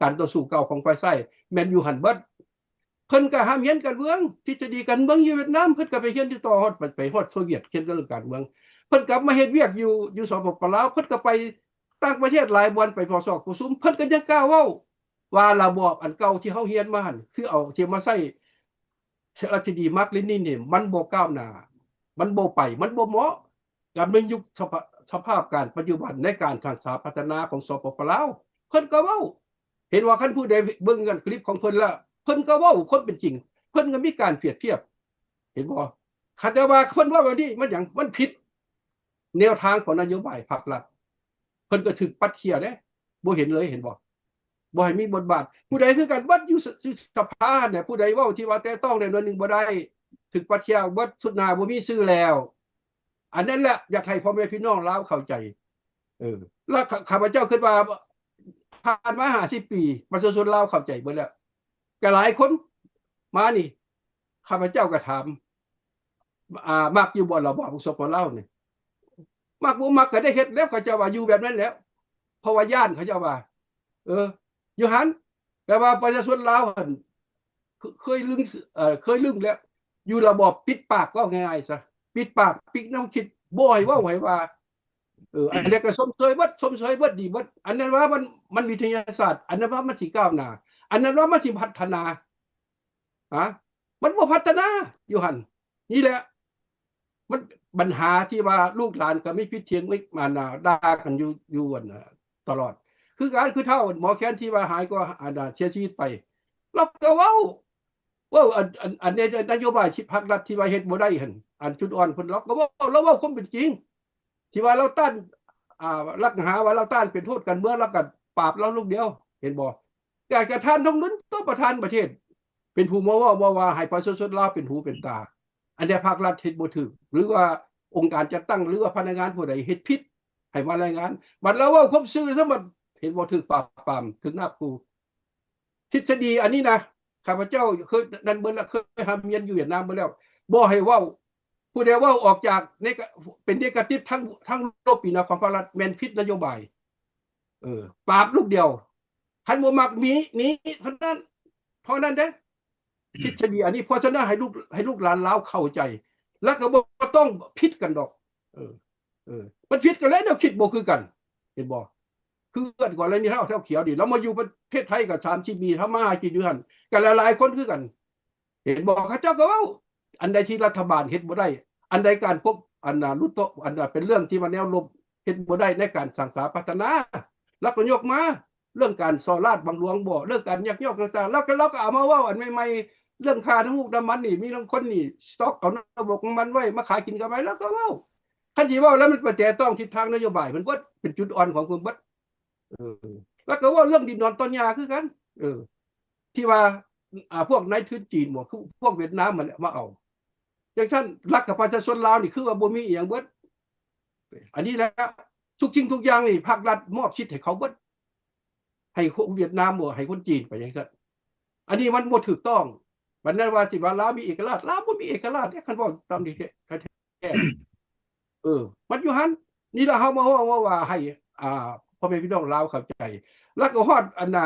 ການຕໍ່ສູ້ເກົ່າຂອງຝ່າຍຊ້າຍ ແມ່ນຢູ່ຫັ້ນເບິດ. ເພິ່ນກໍຮ່ຳຮຽນການເມືອງ, ທິດສະດີການເມືອງຢູ່ຫວຽດນາມ, ເພິ່ນກໍໄປຮຽນຢູ່ຕໍ່ຮອດ ໄປ ໄປຮອດໂຊວຽດ, ຮຽນເລື່ອງການເມືອງ. ເພິ່ນກໍມາເຮັດວຽກຢູ່ ຢູ່ ສປປ ລາວ, ເພິ່ນກໍໄປຕ່າງປະເທດຫຼາຍບ່ອນ, ໄປພໍຊອກປະຊຸມ, ເພິ່ນກໍຍັງກ້າເວົ້າວ່າລະບອບອັນເກົ່າທີ່ເຮົາຮຽນມາຫັ້ນ ຄືເອົາ ຊິມາໃຊ້ ລັດທິດີມາກເລນິນນີ້ ມັນບໍ່ກ້າວໜ້າ, ມັນບໍ່ໄປ, ມັນບໍ່ເໝາະກັບໃນຍຸກສະພາ ສະພາບການປັດຈຸບັນໃນການສ້າງສາພັດທະນາຂອງ ສປປ ລາວ. ເພິ່ນກໍເວົ້າ, ເຫັນວ່າຄັນຜູ້ໃດເບິ່ງອັນຄລິບຂອງເພິ່ນລະ ເພິ່ນກໍເວົ້າຄວາມເປັນຈິງ, ເພິ່ນກໍມີການປຽບທຽບ, ເຫັນບໍ່? ຄັນແຕ່ວ່າເພິ່ນເວົ້າແບບນີ້ ມັນຫຍັງ? ມັນຜິດແນວທາງຂອງນະໂຍບາຍພັກລັດ, ເພິ່ນກໍຖືກປັດເຂ່ຍເດ້, ບໍ່ເຫັນເລີຍ, ເຫັນບໍ່? ບໍ່ໃຫ້ມີບົດບາດ. ຜູ້ໃດຄືກັນເບິດ ຢູ່ສະ ຢູ່ສະພາຫັ້ນແຫຼະ, ຜູ້ໃດເວົ້າທີ່ວ່າແຕະຕ້ອງໄດ້ໜ້ອຍໜຶ່ງບໍ່ໄດ້ ຖືກປັດເຂ່ຍເບິດ, ຊຸດໜ້າບໍ່ມີຊື່ແລ້ວ. ອັນນັ້ນແຫຼະ ຢາກໃຫ້ພໍ່ແມ່ພີ່ນ້ອງລາວເຂົ້າໃຈ. ເອີ ແລ້ວຂ້າ ຂ້າພະເຈົ້າຄິດວ່າ ຜ່ານມາຫ້າສິບປີ ປະຊາຊົນລາວເຂົ້າໃຈເບິດແລ້ວ. ກໍຫຼາຍຄົນມານີ້ ຂ້າພະເຈົ້າກໍຖາມ ອ່າ ມັກຢູ່ບໍ່ລະບອບ ສປປ ລາວນີ້? ມັກບໍ່ມັກກໍໄດ້ເຮັດແລ້ວ, ເຂົາເຈົ້າວ່າຢູ່ແບບນັ້ນແຫຼະ ເພາະວ່າຢ້ານ ເຂົາເຈົ້າວ່າ. ເອີ ຢູ່ຫັ້ນ ແປວ່າປະຊາຊົນລາວຫັ້ນ ເຄີ- ເຄີຍລຶ້ງ ເອີ ເຄີຍລຶ້ງແລ້ວ ຢູ່ລະບອບປິດປາກ, ເວົ້າງ່າຍໆຊະ ປິດປາກ ປິດແນວຄິດ ບໍ່ໃຫ້ເວົ້າໃຫ້ວ່າ. ເອີ ອັນໃດກໍຊົມເຊີຍເບິດ, ຊົມເຊີຍເບິດ, ດີເບິດ. ອັນນັ້ນວ່າມັນ ມັນວິທະຍາສາດ, ອັນນັ້ນວ່າມັນຊິກ້າວໜ້າ, ອັນນັ້ນວ່າມັນຊິພັດທະນາ. ຮະ ມັນບໍ່ພັດທະນາຢູ່ຫັ້ນ. ນີ້ແຫຼະ ມັນບັນຫາທີ່ວ່າລູກຫຼານກໍມີຜິດຖຽງ ອັນນ່າ ດ່າກັນຢູ່ ຢູ່ ອັນນ່າ ຕະຫຼອດ. ຄືການ ຄືທ້າວໝໍແຄນທີ່ວ່າຫາຍ ກໍ ອັນນ່າ ເສຍຊີວິດໄປ, ລາວກໍເວົ້າ ເວົ້າ ອັນ ອັນ ອັນໃນນະໂຍບາຍທີ່ພັກລັດທີ່ວ່າເຮັດບໍ່ໄດ້ຫັ້ນ, ອັນຈຸດອ່ອນເພິ່ນ ລາວກໍເວົ້າ ລາວເວົ້າຄວາມເປັນຈິງ ທີ່ວ່າລາວຕ້ານ ອ່າ ລັກຫາວ່າລາວຕ້ານເປັນໂທດການເມືອງ, ລາວກໍປາບລາວລູກດຽວ, ເຫັນບໍ່? ການກະທ່ານທອງລຸນ ຕົວປະທານປະເທດ ເປັນຜູ້ມາເວົ້າ ເວົ້າວ່າໃຫ້ປະຊາຊົນລາວເປັນຫູເປັນຕາ. ອັນໃດພັກລັດເຮັດບໍ່ຖືກ ຫຼືວ່າອົງການຈັດຕັ້ງ ຫຼືວ່າພະນັກງານຜູ້ໃດເຮັດຜິດ ໃຫ້ມາລາຍງານ. ບັດລາວເວົ້າຄວາມຊື່ ສະບັດເຫັນບໍ່ ຖືກປາບປາມ ຖືກນາບຂູ່. ທິດສະດີອັນນີ້ນະ ຂ້າພະເຈົ້າເຄີຍນັ້ນເບິດລະ, ເຄີຍຮ່ຳຮຽນຢູ່ຫວຽດນາມເບິດແລ້ວ. ບໍ່ໃຫ້ເວົ້າ, ຜູ້ໃດເວົ້າອອກຈາກເນກະ ເປັນເນກາຕິບທາງ ທາງລົບນີ້ນະ ຂອງພັກລັດ ແມ່ນຜິດນະໂຍບາຍ. ເອີ ປາບລູກດຽວ. ຄັນບໍ່ມັກໜີ ໜີເທົ່ານັ້ນ ເທົ່ານັ້ນເດ້. ທິດສະດີອັນນີ້ ເພາະສະນັ້ນໃຫ້ລູກ ໃຫ້ລູກຫຼານລາວເຂົ້າໃຈ ແລ້ວກໍບໍ່ຕ້ອງຜິດກັນດອກ. ເອີ ເອີ ມັນຜິດກັນແລ້ວ ແນວຄິດບໍ່ຄືກັນ ເຫັນບໍ່? ຄືກັນກໍເລີຍນີ້ ເຮົາແຖວຂຽວນີ້ ລາວມາຢູ່ປະເທດໄທກໍສາມສິບປີ ທຳມາຫາກິນຢູ່ຫັ້ນ ກໍຫຼາຍໆຄົນຄືກັນ ເຫັນບໍ່? ເຂົາເຈົ້າກໍເວົ້າ ອັນໃດທີ່ລັດຖະບານເຮັດບໍ່ໄດ້ ອັນໃດການປົກ ອັນນ່າ ລຸດໂຕະ ອັນນ່າ ເປັນເລື່ອງທີ່ວ່າແນວລົບເຮັດບໍ່ໄດ້ໃນການສ້າງສາພັດທະນາ ລາວກໍຍົກມາ. ເລື່ອງການສໍ້ລາດບັງຫຼວງບໍ ເລື່ອງການຍັກຍອກຕ່າງໆ ລາວກໍ ລາວກໍເອົາມາເວົ້າອັນໃໝ່ໆ ເລື່ອງຄ່ານ້ຳມັນນີ້ ມີລາງຄົນນີ້ສະຕອກເອົານ້ຳມັນໄວ້ມາຂາຍກິນກຳໄລ ລາວກໍເວົ້າ. ຄັນຊິເວົ້າແລ້ວ ມັນໄປແຕະຕ້ອງທິດທາງນະໂຍບາຍເພິ່ນເບິດ ເປັນຈຸດອ່ອນຂອງເພິ່ນເບິດ. ເອີ ລາວກໍເວົ້າເລື່ອງດິນດອນຕອນຫຍ້າຄືກັນ ເອີ ທີ່ວ່າ ອ່າ ພວກນາຍທຶນຈີນບໍ ຄືພວກຫວຽດນາມຫັ້ນແຫຼະມາເອົາ. ຈັ່ງຊັ້ນ ລັດກັບປະຊາຊົນລາວນີ້ ຄືວ່າບໍ່ມີອີ່ຫຍັງເບິດ. ອັນນີ້ແຫຼະ ທຸກສິ່ງທຸກຢ່າງນີ້ ພັກລັດມອບສິດໃຫ້ເຂົາເບິດ ໃຫ້ຄົນຫວຽດນາມບໍ ໃຫ້ຄົນຈີນໄປຈັ່ງຊັ້ນ. ອັນນີ້ມັນບໍ່ຖືກຕ້ອງ. ບັດນັ້ນວ່າຊິວ່າລາວມີເອກະລາດ ລາວບໍ່ມີເອກະລາດເດ້ ຄັນເວົ້າຕາມທີ່ແທ້. ເອີ ມັນຢູ່ຫັ້ນ. ນີ້ລະ ເຮົາມາເວົ້າ ເວົ້າວ່າໃຫ້ ອ່າ ພໍ່ແມ່ພີ່ນ້ອງລາວເຂົ້າໃຈ. ແລ້ວກໍຮອດອັນນ່າ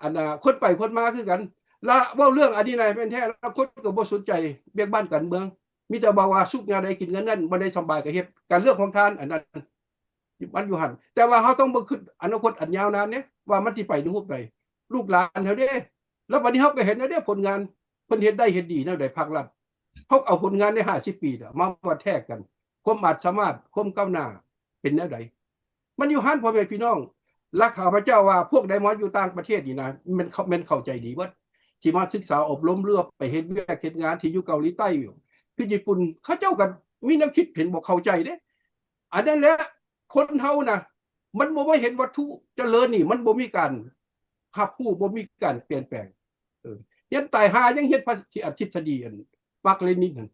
ອັນນ່າ ຄົນໄປຄົນມາຄືກັນ. ລະເວົ້າເລື່ອງອັນນີ້ນະ ແມ່ນແທ້ ລະຄົນກໍບໍ່ສົນໃຈວຽກບ້ານການເມືອງ ມີແຕ່ເວົ້າວ່າສຸກຍາມໃດກິນຍາມນັ້ນ ບໍ່ໄດ້ສຳບາຍກໍເຮັດ. ການເລື່ອງຂອງທ່ານອັນນັ້ນ ມັນຢູ່ຫັ້ນ. ແຕ່ວ່າເຮົາຕ້ອງເບິ່ງຄຶດອະນາຄົດອັນຍາວນານເດ້ ວ່າມັນຊິໄປໃນຮູບໃດ ລູກຫຼານເຮົາເດ້. ແລ້ວບັດນີ້ເຮົາກໍເຫັນແລ້ວເດ້ ຜົນງານເພິ່ນເຮັດໄດ້ເຮັດດີແນວໃດ ພັກລັດ ເຮົາເອົາຜົນງານໃນຫ້າສິບປີນະມາວັດແທກກັນ ຄວາມອາດສາມາດ ຄວາມກ້າວໜ້າເປັນແນວໃດ? ມັນຢູ່ຫັ້ນ ພໍ່ແມ່ພີ່ນ້ອງ. ແລະ ຂ້າພະເຈົ້າວ່າ ພວກໃດມາຢູ່ຕ່າງປະເທດນີ້ນະ ແມ່ນເຂົ້າ ແມ່ນເຂົ້າໃຈດີເບິດ ທີ່ມາສຶກສາອົບຮົມ ຫຼືວ່າໄປເຮັດວຽກເຮັດງານທີ່ຢູ່ເກົາຫຼີໃຕ້ ຢູ່ຍີ່ປຸ່ນ ເຂົາເຈົ້າກໍມີແນວຄິດ ເຫັນບໍ່ ເຂົ້າໃຈເດ້. ອັນນັ້ນແຫຼະ ຄົນເຮົານະ ມັນບໍ່ມາເຫັນວັດຖຸຈະເລີນນີ້ ມັນບໍ່ມີການຮັບຮູ້ ບໍ່ມີການປ່ຽນແປງ. ເອີ ຮຽນຕາຍຫ່າຍັງຮຽນພະທິດສະດີອັນມາກເລນິນຫັ້ນ.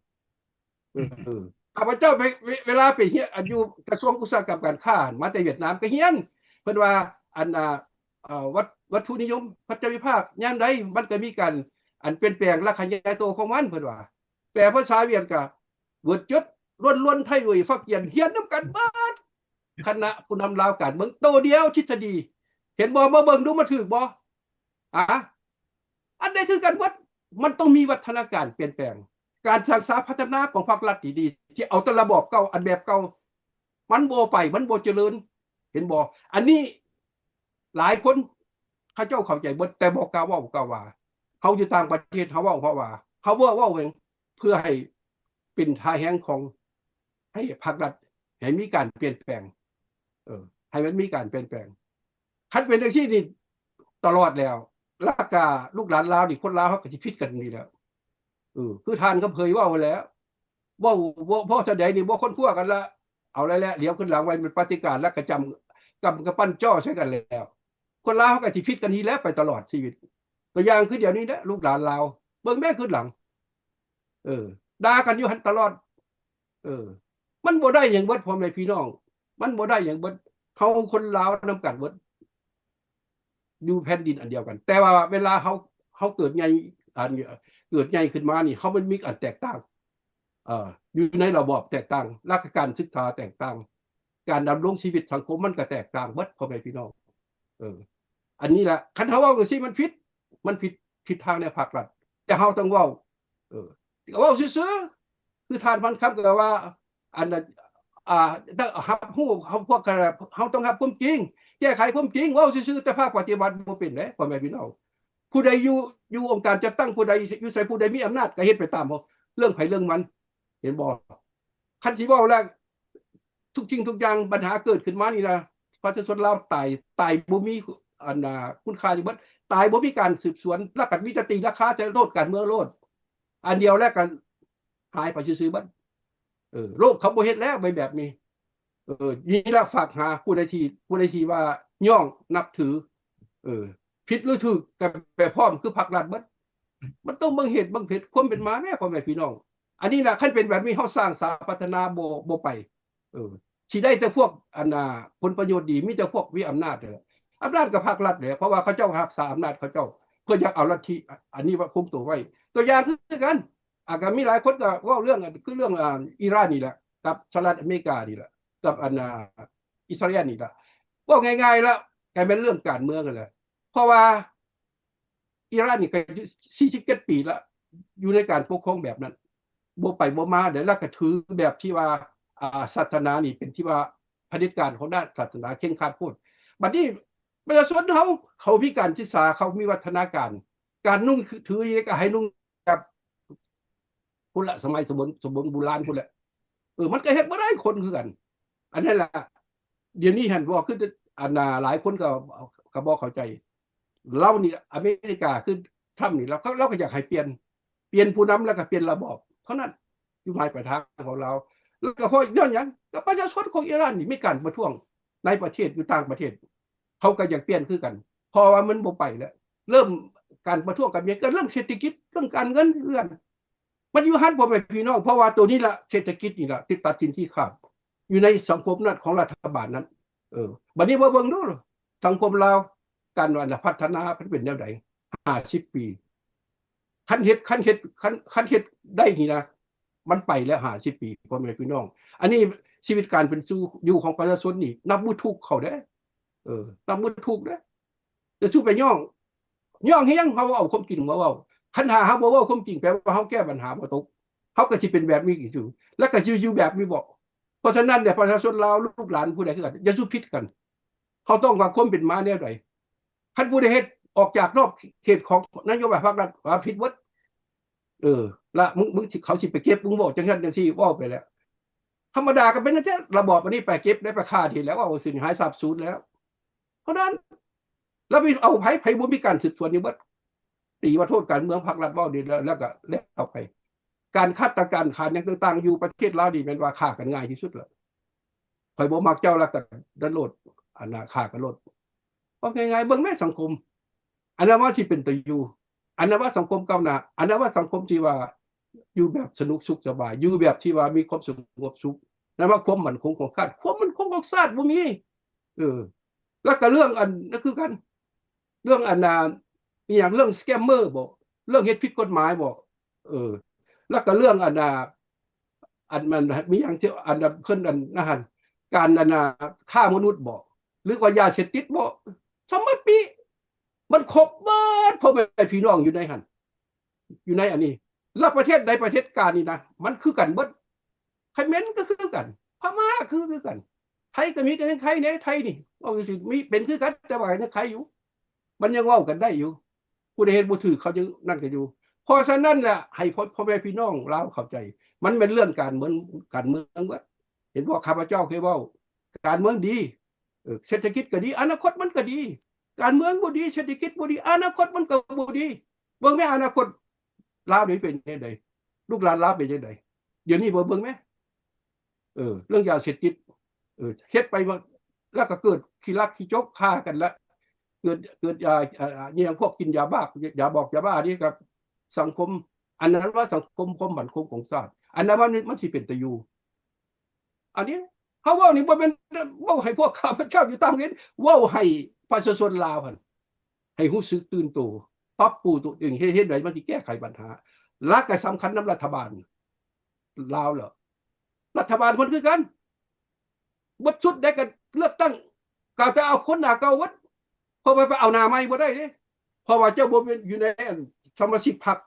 ເອີ ເອີ ຂ້າພະເຈົ້າໄປ ເວ ເວລາໄປຮຽນ ອັນຢູ່ກະຊວງອຸດສາຫະກຳການຄ້າ ມາແຕ່ຫວຽດນາມກໍຮຽນ ເພິ່ນວ່າ ອັນ ອ່າ ເອີ ວັດ ວັດຖຸນິຍົມ ພັດທະວິພາກ ຍາມໃດມັນກໍມີການ ອັນ ປ່ຽນແປງ ແລະ ຂະຫຍາຍໂຕຂອງມັນ ເພິ່ນວ່າ. ແປພາສາຫວຽດກໍ ເວີດຈຸດ ລ້ວນໆ ໄທລຸຍ ຟາກກຽນ ຮຽນນຳກັນເບິດ ຄະນະຜູ້ນຳລາວການເມືອງ ໂຕດຽວທິດສະດີ ເຫັນບໍ່? ມາເບິ່ງດູ ມັນຖືກບໍ່? ອາ ອັນໃດຄືກັນເບິດ. ມັນຕ້ອງມີວັດທະນາການປ່ຽນແປງ ການສ້າງສາພັດທະນາຂອງພາກລັດດີໆ ທີ່ເອົາແຕ່ລະບອບເກົ່າ ອັນແບບເກົ່າ ມັນບໍ່ໄປ ມັນບໍ່ຈະເລີນ ເຫັນບໍ່? ອັນນີ້ຫຼາຍຄົນເຂົາເຈົ້າເຂົ້າໃຈເບິດ ແຕ່ບໍ່ກ້າເວົ້າ ກ້າວ່າ. ເຮົາຢູ່ຕ່າງປະເທດ ເຮົາເວົ້າເພາະວ່າ ເຮົາເວົ້າ ເວົ້າເອງ ເພື່ອໃຫ້ເປັນທ່າແຮງຂອງ ໃຫ້ພາກລັດ ໃຫ້ມີການປ່ຽນແປງ ເອີ ໃຫ້ມັນມີການປ່ຽນແປງ. ຄັນເປັນຈັ່ງຊີ້ນີ້ຕະຫຼອດແລ້ວ ແລ້ວກະລູກຫຼານລາວນີ້ ຄົນລາວເຮົາກໍຊິຜິດກັນນີ້ແຫຼະ. ເອີ ຄືທ່ານຄຳເຜີຍເວົ້າຫັ້ນແຫຼະ ເວົ້າ ເວົ້າພໍເທົ່າໃດນີ້ບໍ່ຄົ້ນຄວ້າກັນລະ ເອົາແລ້ວແຫຼະ ຫຼຽວຂຶ້ນຫຼັງໄວ້ ແມ່ນປະຕິການ ແລ້ວກະຈຳ ກຳກະປັ່ນຈໍ້ໃສ່ກັນແລ້ວ. ຄົນລາວເຮົາກໍຊິຜິດກັນນີ້ແຫຼະ ໄປຕະຫຼອດຊີວິດ. ຕົວຢ່າງຄືດຽວນີ້ແຫຼະ ລູກຫຼານລາວ ເບິ່ງແມ້ຄືຫຼັງ ເອີ ດ່າກັນຢູ່ຫັ້ນຕະຫຼອດ. ເອີ ມັນບໍ່ໄດ້ຫຍັງເບິດ ພໍ່ແມ່ພີ່ນ້ອງ ມັນບໍ່ໄດ້ຫຍັງເບິດ. ເຮົາຄົນລາວນຳກັນເບິດ ຢູ່ແຜ່ນດິນອັນດຽວກັນ ແຕ່ວ່າເວລາເຮົາ ເຮົາເກີດໃຫຍ່ ອັນ ເກີດໃຫຍ່ຂຶ້ນມານີ້ ເຮົາມັນມີອັນແຕກຕ່າງ ເອີ ຢູ່ໃນລະບອບແຕກຕ່າງ ຫຼັກການສຶກສາແຕກຕ່າງ ການດຳລົງຊີວິດສັງຄົມມັນກໍແຕກຕ່າງເບິດ ພໍ່ແມ່ພີ່ນ້ອງ. ເອີ ອັນນີ້ລະ ຄັນເຮົາເວົ້າຈັ່ງຊີ້ມັນຜິດ ມັນຜິດທິດທາງໃນພາກລັດ ແຕ່ເຮົາຕ້ອງເວົ້າ ເອີ ເວົ້າຊື່ໆ ຄືທ່ານພັນຄຳກໍວ່າ ອັນ ອາ ຮັບຮູ້ ເຮົາ ພວກ ເຮົາຕ້ອງຮັບຄວາມຈິງ ແກ້ໄຂຄວາມຈິງ ເວົ້າຊື່ໆ ແຕ່ພາກປະຕິບັດບໍ່ເປັນເດ້ ພໍ່ແມ່ພີ່ນ້ອງ. ຜູ້ໃດຢູ່ ຢູ່ອົງການຈັດຕັ້ງ ຜູ້ໃດຢູ່ໃສ ຜູ້ໃດມີອຳນາດກໍເຮັດໄປຕາມເລື່ອງໃຜເລື່ອງມັນ ເຫັນບໍ່? ຄັນຊິເວົ້າແລ້ວ ທຸກສິ່ງທຸກຢ່າງ ບັນຫາເກີດຂຶ້ນມານີ້ນະ ປະຊາຊົນລາວຕາຍ ຕາຍບໍ່ມີ ອັນ ນາ ຄຸນຄ່າຫຍັງເບິດ ຕາຍບໍ່ມີການສືບສວນ ແລ້ວກໍມີແຕ່ຕີລາຄາໃສ່ໂລດ ການເມືອງໂລດ ອັນດຽວແລ້ວກໍຫາຍໄປຊື່ໆເບິດ. ເອີ ໂລກເຂົາບໍ່ເຮັດແລ້ວໃບແບບນີ້. ເອີ ນີ້ລະຝາກຫາຜູ້ໃດທີ່ ຜູ້ໃດທີ່ວ່າຍ້ອງນັບຖື ເອີ ຜິດຫຼືຖືກກໍໄປພ້ອມຄືພາກລັດເບິດ. ມັນຕ້ອງເບິ່ງເຫດເບິ່ງຜົນ ຄວາມເປັນມາແມ້ ພໍ່ແມ່ພີ່ນ້ອງ. ອັນນີ້ນະ ຄັນເປັນແບບນີ້ ເຮົາສ້າງສາພັດທະນາບໍ່ ບໍ່ໄປ. ເອີ ຊິໄດ້ແຕ່ພວກ ອັນ ນາ ຜົນປະໂຫຍດດີ ມີແຕ່ພວກມີອຳນາດແຫຼະ ອຳນາດກໍພາກລັດແຫຼະ ເພາະວ່າເຂົາເຈົ້າຮັກສາອຳນາດເຂົາເຈົ້າ ເພື່ອຢາກເອົາລັດທິ ອັນນີ້ວ່າຄົງໂຕໄວ້. ຕົວຢ່າງຄືກັນ ອາ ກໍມີຫຼາຍຄົນກໍເວົ້າເລື່ອງ ຄືເລື່ອງ ອາ ອີຣານນີ້ແຫຼະ ກັບສະຫະລັດອາເມລິການີ້ແຫຼະ ກັບ ອັນ ນາ ອິດສະຣາເອນນີ້ລະ ເວົ້າງ່າຍໆລະ ກາຍແມ່ນເລື່ອງການເມືອງຫັ້ນແຫຼະ ເພາະວ່າ ອີຣານນີ້ກໍຢູ່ສີ່ສິບເຈັດປີລະ ຢູ່ໃນການປົກຄອງແບບນັ້ນ ບໍ່ໄປບໍ່ມາເດ້ ແລ້ວກໍຖືແບບທີ່ວ່າ ອ່າ ສາສະໜານີ້ເປັນທີ່ວ່າຜະເດັດການຂອງດ້ານສາສະໜາເຄັ່ງຄັດໂພດ. ບັດນີ້ປະຊາຊົນເຮົາ ເຂົາມີການສຶກສາ ເຂົາມີວັດທະນາການ ການນຸ່ງຖືນີ້ກໍໃຫ້ນຸ່ງແບບ ພຸ້ນລະ ສະໄໝສະບົນ ສະບົນບູຮານພຸ້ນແຫຼະ. ເອີ ມັນກໍເຮັດບໍ່ໄດ້ຄົນຄືກັນ. ອັນນັ້ນລະ ດຽວນີ້ຫັ້ນ ບໍ່ຄື ອັນນ່າ ຫຼາຍຄົນກໍ ກໍບໍ່ເຂົ້າໃຈ. ລາວນີ້ ອາເມລິກາ ຄືທຣຳນີ້ ລາວ ລາວກໍຢາກໃຫ້ປ່ຽນ ປ່ຽນຜູ້ນຳ ແລ້ວກໍປ່ຽນລະບອບເທົ່ານັ້ນ ຈຸດໝາຍປາຍທາງຂອງລາວ. ແລ້ວກໍເພາະຍ້ອນຫຍັງ? ກໍປະຊາຊົນຂອງອີຣານນີ້ມີການປະທ້ວງໃນປະເທດ ຢູ່ຕ່າງປະເທດ ເຂົາກໍຢາກປ່ຽນຄືກັນ ເພາະວ່າມັນບໍ່ໄປແລ້ວ. ເລີ່ມການປະທ້ວງກັນ ມີເລື່ອງເສດຖະກິດ ເລື່ອງການເງິນ ເລື່ອງ ມັນຢູ່ຫັ້ນ ພໍ່ແມ່ພີ່ນ້ອງ ເພາະວ່າໂຕນີ້ລະ ເສດຖະກິດນີ້ລະ ທີ່ຕັດສິນຊີ້ຂາດຢູ່ໃນສັງຄົມນັ້ນຂອງລັດຖະບານນັ້ນ. ເອີ ບັດນີ້ມາເບິ່ງດູ ສັງຄົມລາວ ການ ອັນ ພັດທະນາມັນເປັນແນວໃດ ຫ້າສິບປີ ຄັນເຮັດ ຄັນເຮັດ ຄັນ ຄັນເຮັດໄດ້ນີ້ນະ ມັນໄປແລ້ວຫ້າສິບປີ ພໍ່ແມ່ພີ່ນ້ອງ. ອັນນີ້ຊີວິດການເປັນຢູ່ຂອງປະຊາຊົນນີ້ ນັບມື້ທຸກເຂົາເດ້ ເອີ ນັບມື້ທຸກເດ້. ແຕ່ສູ່ໄປຍ້ອງ ຍ້ອງເຮົາເວົ້າຄວາມຈິງມາເວົ້າ. ຄັນຖ້າເຮົາບໍ່ເວົ້າຄວາມຈິງ ແປວ່າເຮົາແກ້ບັນຫາບໍ່ຕົກ ເຮົາກໍຊິເປັນແບບນີ້ອີກຢູ່ ແລ້ວກໍຊິຢູ່ແບບນີ້ບໍ? ເພາະສະນັ້ນແຫຼະ ປະຊາຊົນລາວ ລູກຫຼານຜູ້ໃດຄືກັນ ຢ່າສູ່ຜິດກັນ. ເຮົາຕ້ອງວ່າຄວາມເປັນມາແນວໃດ? ຄັນຜູ້ໃດເຮັດອອກຈາກນອກເຂດຂອງນະໂຍບາຍພາກລັດ ວ່າຜິດເບິດ. ເອີ ລະມຶງ ມຶງຊິ ເຂົາຊິໄປເກັບ ມຶງເວົ້າຈັ່ງຊັ້ນຈັ່ງຊີ້ ເວົ້າໄປແລ້ວ. ທຳມະດາກໍເປັນຈັ່ງຊີ້ ລະບອບອັນນີ້ໄປເກັບໄດ້ ໄປຂ້າທີ່ແລ້ວ ເວົ້າຊື່ນີ້ ຫາຍສາບສູນແລ້ວ. ເທົ່ານັ້ນ ລະມີ ເອົາໃຜ ໃຜບໍ່ມີການສືບສວນຢູ່ເບິດ. ຕີວ່າໂທດການເມືອງ ພັກລັດເວົ້ານີ້ ແລ້ວ ແລ້ວກໍແລ້ວໄປ. ການຄາດຕະການຂານຫຍັງຕ່າງໆ ຢູ່ປະເທດລາວນີ້ ແມ່ນວ່າຂ້າກັນງ່າຍທີ່ສຸດແລ້ວ. ຂ້ອຍບໍ່ມັກເຈົ້າ ແລ້ວກໍດັນໂລດ ອັນນ່າ ຂ້າກັນໂລດ. ເວົ້າງ່າຍໆ ເບິ່ງແມ້ສັງຄົມ ອັນນັ້ນວ່າຊິເປັນຕາຢູ່ ອັນນັ້ນວ່າສັງຄົມກ້າວໜ້າ ອັນນັ້ນວ່າສັງຄົມທີ່ວ່າຢູ່ແບບສະໜຸກສຸກສະບາຍ ຢູ່ແບບທີ່ວ່າມີຄວາມສະຫງົບສຸກ ນັ້ນວ່າຄວາມໝັ້ນຄົງຂອງຊາດ ຄວາມໝັ້ນຄົງຂອງຊາດບໍ່ມີ. ເອີ ແລ້ວກໍເລື່ອງອັນນັ້ນຄືກັນ ເລື່ອງອັນນ່າ ອີຫຍັງ ເລື່ອງສະແກມເມີບໍ ເລື່ອງເຮັດຜິດກົດໝາຍບໍ ເອີ ແລ້ວກໍເລື່ອງອັນນ່າ ອັນມັນມີຫຍັງທີ່ອັນເພິ່ນອັນນັ້ນຫັ້ນ ການອັນນ່າ ຄ້າມະນຸດບໍ ຫຼືວ່າຢາເສບຕິດບໍ ສຳມະປິ ມັນຄົບເບິດພໍ່ແມ່ພີ່ນ້ອງຢູ່ໃນຫັ້ນ ຢູ່ໃນອັນນີ້. ແລ້ວປະເທດໃດປະເທດກາງນີ້ນະ ມັນຄືກັນເບິດ ຂະເໝນກໍຄືກັນ ພະມ້າກໍຄືກັນ ໄທກໍມີ ກໍຍັງໄຄແດ່ ໄທນີ້ເວົ້າຈັ່ງຊີ້ ມີເປັນຄືກັນ ແຕ່ວ່າຍັງໄຄຢູ່ ມັນຍັງເວົ້າກັນໄດ້ຢູ່ ຜູ້ໃດເຮັດບໍ່ຖືກ ເຂົາຍັງນັ້ນກັນຢູ່. ເພາະສະນັ້ນລະ ໃຫ້ພໍ່ ພໍ່ແມ່ພີ່ນ້ອງລາວເຂົ້າໃຈ ມັນແມ່ນເລື່ອງການເມືອງ ການເມືອງເບິດ. ເຫັນບໍ່ ຂ້າພະເຈົ້າເຄີຍເວົ້າ ການເມືອງດີ ເອີ ເສດຖະກິດກໍດີ ອະນາຄົດມັນກໍດີ. ການເມືອງບໍ່ດີ ເສດຖະກິດບໍ່ດີ ອະນາຄົດມັນກໍບໍ່ດີ. ເບິ່ງແມ້ ອະນາຄົດລາວນີ້ເປັນຈັ່ງໃດ ລູກຫຼານລາວເປັນຈັ່ງໃດ ດຽວນີ້ບໍ່ເບິ່ງແມ້ ເອີ ເລື່ອງຢາເສບຕິດ ເອີ ເຮັດໄປວ່າ ແລ້ວກໍເກີດຂີ້ລັກຂີ້ຈົກ ຂ້າກັນລະ ເກີດ ເກີດ ອາ ອາ ອາ ອີຫຍັງ ພວກກິນຢາບ້າ ຢາບອກຢາບ້ານີ້ກັບສັງຄົມ ອັນນັ້ນວ່າສັງຄົມຄວາມໝັ້ນຄົງຂອງຊາດ ອັນນັ້ນວ່າມັນ ມັນຊິເປັນຕາຢູ່. ອັນນີ້ເຮົາເວົ້ານີ້ບໍ່ແມ່ນເວົ້າໃຫ້ພວກຂ້າພະເຈົ້າຢູ່ຕ່າງແດນ ເວົ້າໃຫ້ປະຊາຊົນລາວຫັ້ນ ໃຫ້ຮູ້ສຶກຕື່ນໂຕ ປັບປຸງຕົວເອງ ເຮັດ ເຮັດໃດມັນຊິແກ້ໄຂບັນຫາ ແລະກໍສຳຄັນນຳລັດຖະບານລາວແລ້ວ ລັດຖະບານເພິ່ນຄືກັນ ເບິດຊຸດໃດກໍເລືອກຕັ້ງ ກໍຈະເອົາຄົນໜ້າເກົ່າເບິດ ເພາະວ່າໄປເອົາໜ້າໃໝ່ບໍ່ໄດ້ເດ້ ເພາະວ່າເຈົ້າບໍ່ແມ່ນຢູ່ໃນອັນສະມາຊິກພັກ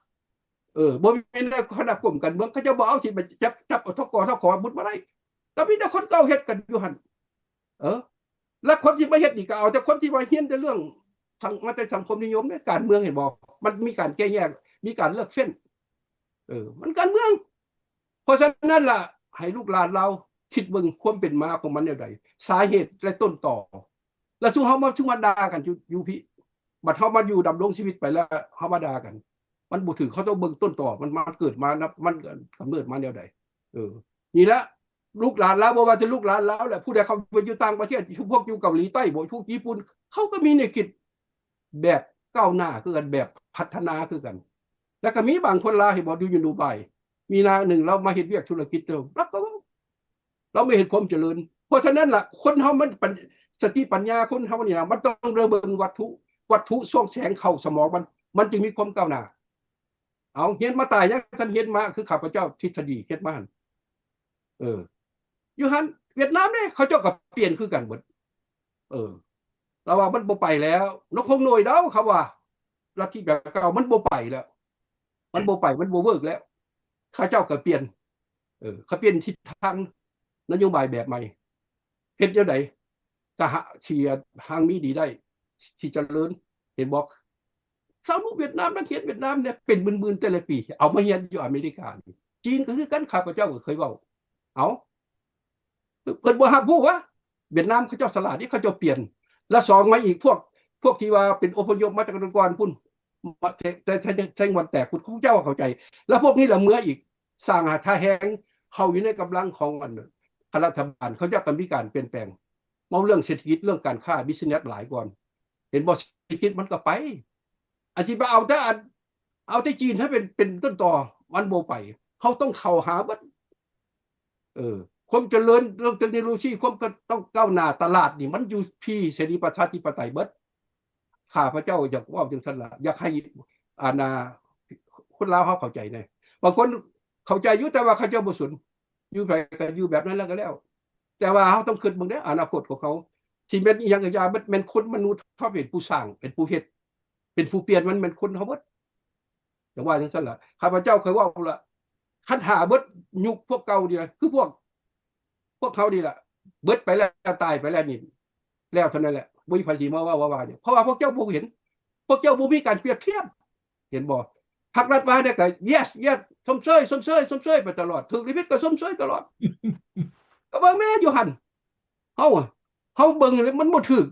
ເອີ ບໍ່ແມ່ນໃນຄະນະກົມການເມືອງ ເຂົາເຈົ້າບໍ່ເອົາ ຊິໄປຈັບ ຈັບເອົາ ທກ ທຂ ໝົດບໍ່ໄດ້ ກໍມີແຕ່ຄົນເກົ່າເຮັດກັນຢູ່ຫັ້ນ ເອີ ແລະຄົນທີ່ມາເຮັດນີ້ກໍເອົາແຕ່ຄົນທີ່ວ່າຮຽນແຕ່ເລື່ອງສັງ ມາແຕ່ສັງຄົມນິຍົມເດ້ ການເມືອງ ເຫັນບໍ່ ມັນມີການແກ່ແຍກ ມີການເລືອກເສັ້ນ ເອີ ມັນການເມືອງ. ເພາະສະນັ້ນລະ ໃຫ້ລູກຫຼານລາວຄິດເບິ່ງຄວາມເປັນມາຂອງມັນແນວໃດ ສາເຫດ ແລະ ຕົ້ນຕໍ ແລະ ຊຸມເຮົາມາ ຊຸມມາດ່າກັນຢູ່ ຢູ່ພີ້ ບັດເຮົາມາຢູ່ດຳລົງຊີວິດໄປແລ້ວ ເຮົາມາດ່າກັນ ມັນບໍ່ຖືກ ເຮົາຕ້ອງເບິ່ງຕົ້ນຕໍ ມັນ ມັນເກີດມານຳ ມັນກຳເນີດມາແນວໃດ ເອີ ນີ້ລະ ລູກຫຼານລາວ ບໍ່ວ່າແຕ່ລູກຫຼານລາວແຫຼະ ຜູ້ໃດເຂົາໄປຢູ່ຕ່າງປະເທດ ພວກຢູ່ເກົາຫຼີໃຕ້ບໍ ພວກຍີ່ປຸ່ນ ເຂົາກໍມີແນວຄິດແບບກ້າວໜ້າຄືກັນ ແບບພັດທະນາຄືກັນ ແລ້ວກໍມີບາງຄົນລາວ ເຫັນບໍ່ ຢູ່ ຢູ່ດູໄບ ມີນາງໜຶ່ງ ລາວມາເຮັດວຽກທຸລະກິດ ລາວກໍເວົ້າ ລາວມາເຫັນຄວາມຈະເລີນ. ເພາະສະນັ້ນລະ ຄົນເຮົາມັນປັນ ສະຕິປັນຍາຄົນເຮົານີ້ລະ ມັນຕ້ອງໄດ້ເບິ່ງວັດຖຸ ວັດຖຸສ່ອງແສງເຂົ້າສະໝອງມັນ ມັນຈຶ່ງມີຄວາມກ້າວໜ້າ. ເອົາ ຮຽນມາຕາຍຍັງ ຊັ້ນຮຽນມາ ຄືຂ້າພະເຈົ້າທິດສະດີເຮັດມາຫັ້ນ ເອີ ຢູ່ຫັ້ນ ຫວຽດນາມເດ້ ເຂົາເຈົ້າກໍປ່ຽນຄືກັນເບິດ ເອີ ລາວວ່າມັນບໍ່ໄປແລ້ວ ນົກຫົງໂໜຍເດີ້ ເຂົາວ່າ ລັດທິແບບເກົ່າມັນບໍ່ໄປແລ້ວ ມັນບໍ່ໄປ ມັນບໍ່ເວີກແລ້ວ ເຂົາເຈົ້າກໍປ່ຽນ ເອີ ເຂົາປ່ຽນທິດທາງນະໂຍບາຍແບບໃໝ່ ເຮັດແນວໃດກະຫາ ທີ່ຫາງມີດີໄດ້ ທີ່ຈະເລີນ ເຫັນບໍ່? ຊາວໜຸ່ມຫວຽດນາມ ນັກຮຽນຫວຽດນາມເນຍ ເປັນໝື່ນໆແຕ່ລະປີ ເອົາມາຮຽນຢູ່ອາເມລິການີ້ ຈີນກໍຄືກັນ ຂ້າພະເຈົ້າກໍເຄີຍເວົ້າ ເອົາ ເພິ່ນບໍ່ຮັບຮູ້ຫວາ ຫວຽດນາມເຂົາເຈົ້າສະຫຼາດເດ້ ເຂົາເຈົ້າປ່ຽນ ແລະສອງມາອີກ ພວກ ພວກທີ່ວ່າເປັນອົບພະຍົບມາຈາກແຕ່ກ່ອນພຸ້ນ ແຕ່ ແຕ່ ແຕ່ ແຕ່ງວັນແຕກພຸ້ນ ເຂົາເຈົ້າເຂົ້າໃຈ ແລະພວກນີ້ລະເມືອອີກ ສ້າງທ່າແຮງເຂົ້າຢູ່ໃນກຳລັງຂອງອັນ ລັດຖະບານ ເຂົາເຈົ້າກໍມີການປ່ຽນແປງ ເວົ້າເລື່ອງເສດຖະກິດ ເລື່ອງການຄ້າ ບິສເນສຫຼາຍກ່ອນ ເຫັນບໍ່? ເສດຖະກິດມັນກໍໄປ ອັນຊິໄປເອົາແຕ່ອັນ ເອົາແຕ່ຈີນໃຫ້ເປັນ ເປັນຕົ້ນຕໍ ມັນບໍ່ໄປ ເຮົາຕ້ອງເຂົ້າຫາເບິດ ເອີ ຄວາມຈະເລີນເລື່ອງເຕັກໂນໂລຊີ ຄວາມ ຕ້ອງກ້າວໜ້າ ຕະຫຼາດນີ້ ມັນຢູ່ທີ່ເສລີປະຊາທິປະໄຕເບິດ. ຂ້າພະເຈົ້າຢາກເວົ້າຈັ່ງຊັ້ນລະ ຢາກໃຫ້ ອັນນ່າ ຄົນລາວເຮົາເຂົ້າໃຈແດ່ ບາງຄົນເຂົ້າໃຈຢູ່ ແຕ່ວ່າເຂົາເຈົ້າບໍ່ສົນ ຢູ່ໃຜກໍຢູ່ແບບນັ້ນແລ້ວກໍແລ້ວ ແຕ່ວ່າເຮົາຕ້ອງຄິດເບິ່ງເດ້ ອະນາຄົດຂອງເຮົາ ຊິແມ່ນອີ່ຫຍັງກໍຢ່າ ແມ່ນຄົນມະນຸດເຮົາເປັນຜູ້ສ້າງ ເປັນຜູ້ເຮັດ ເປັນຜູ້ປ່ຽນ ມັນແມ່ນຄົນເຮົາເບິດ ຈັ່ງວ່າຈັ່ງຊັ້ນລະ ຂ້າພະເຈົ້າເຄີຍເວົ້າລະ ຄັນຖ້າເບິດຍຸກພວກເກົ່ານີ້ລະ ຄືພວກ ພວກເຮົານີ້ລະ ເບິດໄປແລ້ວ ຕາຍໄປແລ້ວນີ້ ແລ້ວເທົ່ານັ້ນແຫຼະ ບໍ່ມີໃຜຊິມາເວົ້າວ່າ ເພາະວ່າພວກເຈົ້າບໍ່ເຫັນ ພວກເຈົ້າບໍ່ມີການປຽບທຽບ ເຫັນບໍ່? ພັກລັດວ່າແນວໃດກໍ yes yes ຊົມເຊີຍ ຊົມເຊີຍ ຊົມເຊີຍໄປຕະຫຼອດ ຖືກຫຼືຜິດກໍຊົມເຊີຍຕະຫຼອດ. ກໍເບິ່ງແມ່ຢູ່ຫັ້ນ ເຮົາ ເຮົາເບິ່ງແລ້ວມັນບໍ່ຖືກ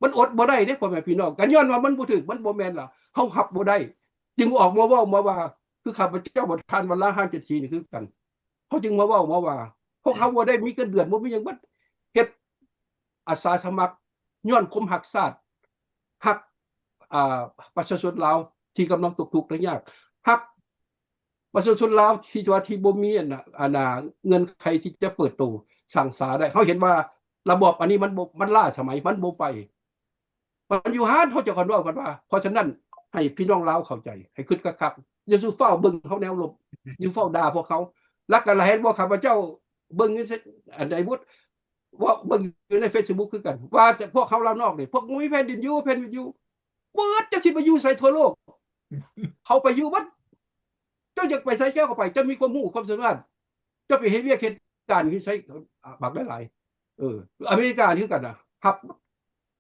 ມັນອົດບໍ່ໄດ້ເດ້ພໍ່ແມ່ພີ່ນ້ອງ ກໍຍ້ອນວ່າມັນບໍ່ຖືກ ມັນບໍ່ແມ່ນລະ ເຮົາຮັບບໍ່ໄດ້ ຈຶ່ງອອກມາເວົ້າມາວ່າ ຄືຂ້າພະເຈົ້າປະທານວັນລາຫ້າເຈັດສີ່ນີ້ຄືກັນ ເຮົາຈຶ່ງມາເວົ້າມາວ່າ ພວກເຮົາບໍ່ໄດ້ມີເງິນເດືອນ ບໍ່ມີຫຍັງເບິດ ເຮັດອາສາສະໝັກ ຍ້ອນຄວາມຮັກຊາດ ຮັກ ອ່າ ປະຊາຊົນລາວທີ່ກຳລັງຕົກທຸກໄດ້ຍາກ ຮັກປະຊາຊົນລາວທີ່ວ່າ ທີ່ບໍ່ມີອັນນ່າ ອັນນ່າ ເງື່ອນໄຂທີ່ຈະເປີດໂຕສ້າງສາໄດ້ ເຮົາເຫັນວ່າລະບອບອັນນີ້ມັນບໍ່ ມັນລ້າສະໄໝ ມັນບໍ່ໄປ ມັນຢູ່ຫັ້ນ ເຮົາຈະກັນເວົ້າກັນວ່າ ເພາະສະນັ້ນ ໃຫ້ພີ່ນ້ອງລາວເຂົ້າໃຈ ໃຫ້ຄິດຄັກໆ ຢ່າສູ່ຟ້າວເບິ່ງເຮົາແນວລົບ ຢ່າຟ້າວດ່າພວກເຮົາ ແລ້ວກໍລະເຫັນບໍ່ ຂ້າພະເຈົ້າເບິ່ງຢູ່ໃນ ອັນໃດບຸດ ເວົ້າເບິ່ງຢູ່ໃນເຟສບຸກຄືກັນ ວ່າແຕ່ພວກເຮົາລາວນອກນີ້ ພວກບໍ່ມີແຜ່ນດິນຢູ່ ແຜ່ນດິນຢູ່ ເບິດ ຈະຊິໄປຢູ່ໃສທົ່ວໂລກ ເຂົາໄປຢູ່ເບິດ ເຈົ້າຢາກໄປໃສເຈົ້າກໍໄປ ເຈົ້າມີຄວາມຮູ້ຄວາມສາມາດ ເຈົ້າໄປເຮັດວຽກເຮັດການຢູ່ໃສ ອາ ບັກຫຼາຍໆ ເອີ ອາເມລິກາຄືກັນນະ ຮັບ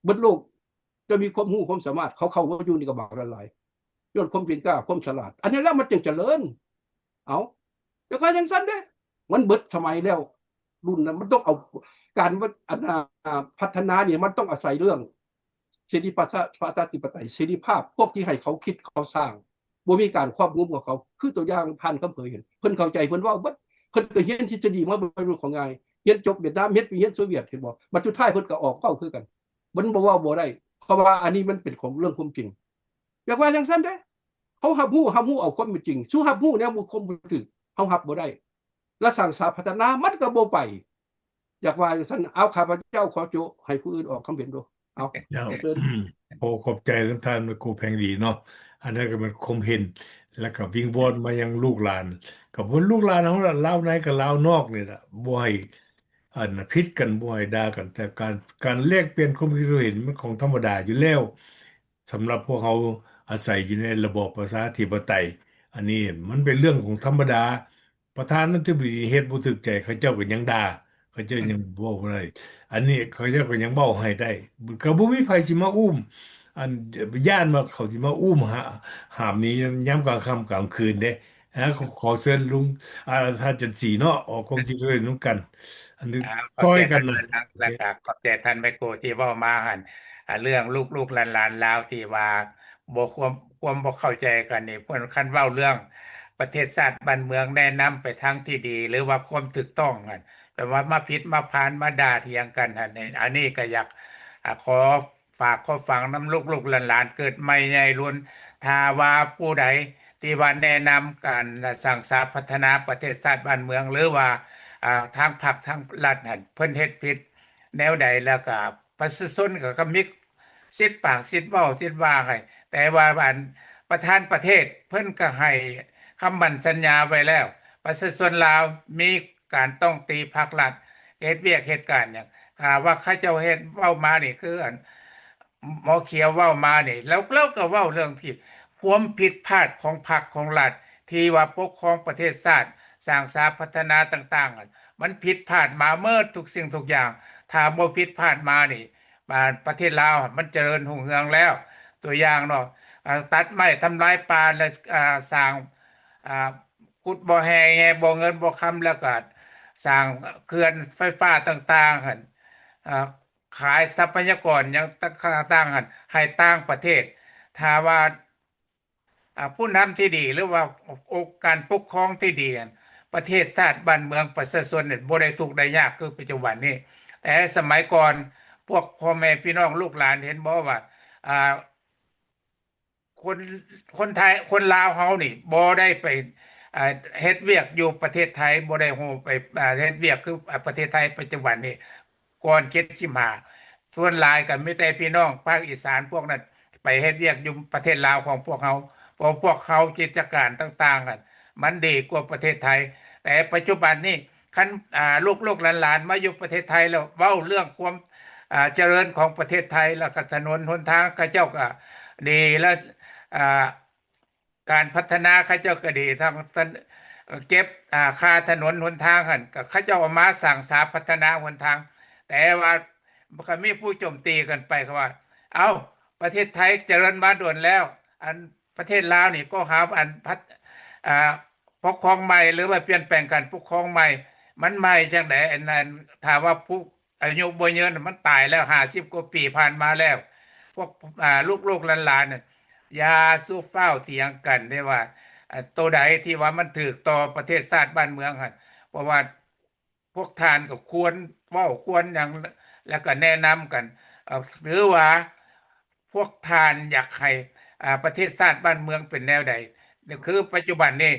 ເບິດໂລກ ເຈົ້າມີຄວາມຮູ້ຄວາມສາມາດ ເຂົາເຂົ້າມາຢູ່ນີ້ກໍບັກຫຼາຍໆ ຍ້ອນຄວາມເກັ່ງກ້າ ຄວາມສະຫຼາດ ອັນນີ້ແຫຼະມັນຈຶ່ງຈະເລີນ. ເອົ້າ ແຕ່ກໍຈັ່ງຊັ້ນເດ້ ມັນເບິດສະໄໝແລ້ວ ລຸ້ນນັ້ນມັນຕ້ອງເອົາ ການ ອັນ ອາ ພັດທະນານີ້ ມັນຕ້ອງອາໄສເລື່ອງ ເສລີປະຊາ ປະຊາທິປະໄຕ ເສລີພາບ ພວກທີ່ໃຫ້ເຂົາຄິດເຂົາສ້າງ ບໍ່ມີການຄວບງຳຂອງເຂົາ ຄືຕົວຢ່າງທ່ານຄຳເຜີຍເຫັນ ເພິ່ນເຂົ້າໃຈ ເພິ່ນເວົ້າເບິດ ເພິ່ນກໍຮຽນທິດສະດີມາເປັນຂອງງ່າຍ ຮຽນຈົບຫວຽດນາມ ເຮັດ ຮຽນໂຊວຽດ ເຫັນບໍ່ ບັດສຸດທ້າຍເພິ່ນກໍອອກເວົ້າຄືກັນ ມັນບໍ່ເວົ້າບໍ່ໄດ້ ເພາະວ່າອັນນີ້ມັນເປັນຂອງເລື່ອງຄວາມຈິງ ຢາກວ່າຈັ່ງຊັ້ນເດ້ ເຮົາຮັບຮູ້ ຮັບຮູ້ເອົາຄວາມເປັນຈິງ ສູ່ຮັບຮູ້ແນວບໍ່ຄວາມບໍ່ຖືກ ເຮົາຮັບບໍ່ໄດ້ ລະສ້າງສາພັດທະນາມັນກໍບໍ່ໄປ ຢາກວ່າຈັ່ງຊັ້ນ ເອົາ ຂ້າພະເຈົ້າຂໍໂຈະໃຫ້ຜູ້ອື່ນອອກຄຳເຫັນດູ ເອົາ ເຈົ້າ ເຊີນ. ໂອ້ ຂອບໃຈນຳທ່ານໄມໂກແພງດີເນາະ ອັນນັ້ນກໍແມ່ນຄວາມເຫັນ ແລ້ວກໍວິງວອນມາຍັງລູກຫຼານ ກໍເພິ່ນລູກຫຼານເຮົາລະ ລາວໃນກັບລາວນອກນີ້ລະ ບໍ່ໃຫ້ ອັນ ຜິດກັນ ບໍ່ໃຫ້ດ່າກັນ ແຕ່ການ ການແລກປ່ຽນຄວາມຄິດຄວາມເຫັນມັນຂອງທຳມະດາຢູ່ແລ້ວ ສຳລັບພວກເຮົາອາໄສຢູ່ໃນລະບອບປະຊາທິປະໄຕ ອັນນີ້ມັນເປັນເລື່ອງຂອງທຳມະດາ ປະທານາທິບໍດີເຮັດບໍ່ຖືກໃຈ ເຂົາເຈົ້າກໍຍັງດ່າ ເຂົາເຈົ້າຍັງເວົ້າບໍ່ໄດ້ ອັນນີ້ເຂົາເຈົ້າກໍຍັງເວົ້າໃຫ້ໄດ້ ກໍບໍ່ມີໃຜຊິມາອຸ້ມ ອັນ ຢ້ານວ່າເຂົາຊິມາອຸ້ມຫາ ຫາມນີ້ຍາມກາງຄ່ຳກາງຄືນເດ້. ອ່າ ຂໍ ຂໍເຊີນລຸງ ອ່າ ທ່ານຈັນສີເນາະ ອອກຄວາມຄິດເຫັນນຳກັນ ອັນນີ້ ອ່າ ຊ່ອຍກັນນະ ແລ້ວກໍຂອບໃຈທ່ານໄມໂກທີ່ເວົ້າມາຫັ້ນ ອ່າ ເລື່ອງລູກໆຫຼານໆລາວທີ່ວ່າບໍ່ຄວາມ ຄວາມບໍ່ເຂົ້າໃຈກັນນີ້ ເພິ່ນ ຄັນເວົ້າເລື່ອງປະເທດຊາດບ້ານເມືອງ ແນະນຳໄປທາງທີ່ດີ ຫຼືວ່າຄວາມຖືກຕ້ອງຫັ້ນ ແປວ່າມາຜິດມາພານ ມາດ່າຖຽງກັນຫັ້ນ ອັນນີ້ກໍຢາກ ອ່າ ຂໍ ຝາກຂໍຝັງນຳລູກໆຫຼານໆ ເກີດໃໝ່ໃຫຍ່ລຸນ ຖ້າວ່າຜູ້ໃດທີ່ວ່າແນະນຳການສ້າງສາພັດທະນາປະເທດຊາດບ້ານເມືອງ ຫຼືວ່າ ອ່າ ທາງພັກທາງລັດຫັ້ນ ເພິ່ນເຮັດຜິດແນວໃດ ແລ້ວກະປະຊາຊົນກໍ ກໍມີສິດປາກສິດເວົ້າສິດວ່າໄງ ແຕ່ວ່າອັນປະທານປະເທດເພິ່ນກໍໃຫ້ຄຳໝັ້ນສັນຍາໄວ້ແລ້ວ ປະຊາຊົນລາວມີການຕ້ອງຕີພັກລັດ ເຮັດວຽກເຮັດການຫຍັງ ຖ້າວ່າເຂົາເຈົ້າເຮັດເວົ້າມານີ້ ຄືອັນ ໝໍຂຽວເວົ້າມານີ້ ແລ້ວ ແລ້ວກໍເວົ້າເລື່ອງທີ່ຄວາມຜິດພາດຂອງພັກຂອງລັດ ທີ່ວ່າປົກຄອງປະເທດຊາດ ສ້າງສາພັດທະນາຕ່າງໆ ມັນຜິດພາດມາເໝິດທຸກສິ່ງທຸກຢ່າງ ຖ້າບໍ່ຜິດພາດມານີ້ ປະເທດລາວມັນຈະເລີນຮຸ່ງເຮືອງແລ້ວ ຕົວຢ່າງເນາະ ເອີ ຕັດໄມ້ທຳລາຍປ່າ ແລະ ເອີ ສ້າງ ເອີ ຂຸດບໍ່ແຮ່ແຮ່ບໍ່ເງິນບໍ່ຄຳ ແລ້ວກໍສ້າງເຂື່ອນໄຟຟ້າຕ່າງໆຫັ້ນ ເອີ ຂາຍຊັບພະຍາກອນຫຍັງຕ່າງໆຫັ້ນໃຫ້ຕ່າງປະເທດ ຖ້າວ່າ ອ່າ ຜູ້ນຳທີ່ດີ ຫຼືວ່າອົງການປົກຄອງທີ່ດີ ປະເທດຊາດບ້ານເມືອງປະຊາຊົນນີ້ບໍ່ໄດ້ທຸກໄດ້ຍາກຄືປັດຈຸບັນນີ້ ແຕ່ສະໄໝກ່ອນ ພວກພໍ່ແມ່ພີ່ນ້ອງລູກຫຼານເຫັນບໍ່ວ່າ ອ່າ ຄົນ ຄົນໄທ ຄົນລາວເຮົານີ້ບໍ່ໄດ້ໄປ ອ່າ ເຮັດວຽກຢູ່ປະເທດໄທ ບໍ່ໄດ້ຮູ້ໄປ ອ່າ ເຮັດວຽກຄື ອ່າ ປະເທດໄທປັດຈຸບັນນີ້ ກ່ອນເຈັດສິບຫ້າ ສ່ວນຫຼາຍກໍມີແຕ່ພີ່ນ້ອງພາກອີສານພວກນັ້ນໄປເຮັດວຽກຢູ່ປະເທດລາວຂອງພວກເຮົາ ເພາະພວກເຮົາກິດຈະການຕ່າງໆ ມັນດີກວ່າປະເທດໄທ ແຕ່ປັດຈຸບັນນີ້ ຄັນ ອ່າ ລູກໆຫຼານໆມາຢູ່ປະເທດໄທແລ້ວ ເວົ້າເລື່ອງຄວາມ ອ່າ ຈະເລີນຂອງປະເທດໄທ ແລ້ວກໍຖະໜົນຫົນທາງເຂົາເຈົ້າກໍດີ ແລ້ວ ອ່າ ການພັດທະນາເຂົາເຈົ້າກໍດີ ທັງ ທັງເກັບ ອ່າ ຄ່າຖະໜົນຫົນທາງຫັ້ນ ກໍເຂົາເຈົ້າເອົາມາສ້າງສາພັດທະນາຫົນທາງ ແຕ່ວ່າກໍມີຜູ້ໂຈມຕີກັນໄປ ເຂົາວ່າ ເອົ້າ ປະເທດໄທຈະເລີນມາດົນແລ້ວ ອັນ ປະເທດລາວນີ້ກໍຫາອັນພັດ ອ່າ ປົກຄອງໃໝ່ ຫຼືວ່າປ່ຽນແປງການປົກຄອງໃໝ່ ມັນໃໝ່ຈັ່ງໃດ? ອັນນັ້ນ ຖ້າວ່າຜູ້ອາຍຸບໍ່ຍືນ ມັນຕາຍແລ້ວ ຫ້າສິບກວ່າປີຜ່ານມາແລ້ວ. ພວກ ອ່າ ລູກໆຫຼານໆ ຢ່າສູ່ຟ້າວຖຽງກັນເດ້ວ່າ ອ່າ ໂຕໃດທີ່ວ່າມັນຖືກຕໍ່ປະເທດຊາດບ້ານເມືອງຫັ້ນ ເພາະວ່າ ພວກທ່ານກໍຄວນເວົ້າຄວນຫຍັງ ແລ້ວກໍແນະນຳກັນ ເອີ ຫຼືວ່າພວກທ່ານຢາກໃຫ້ ອ່າ ປະເທດຊາດບ້ານເມືອງເປັນແນວໃດ? ຄືປັດຈຸບັນນີ້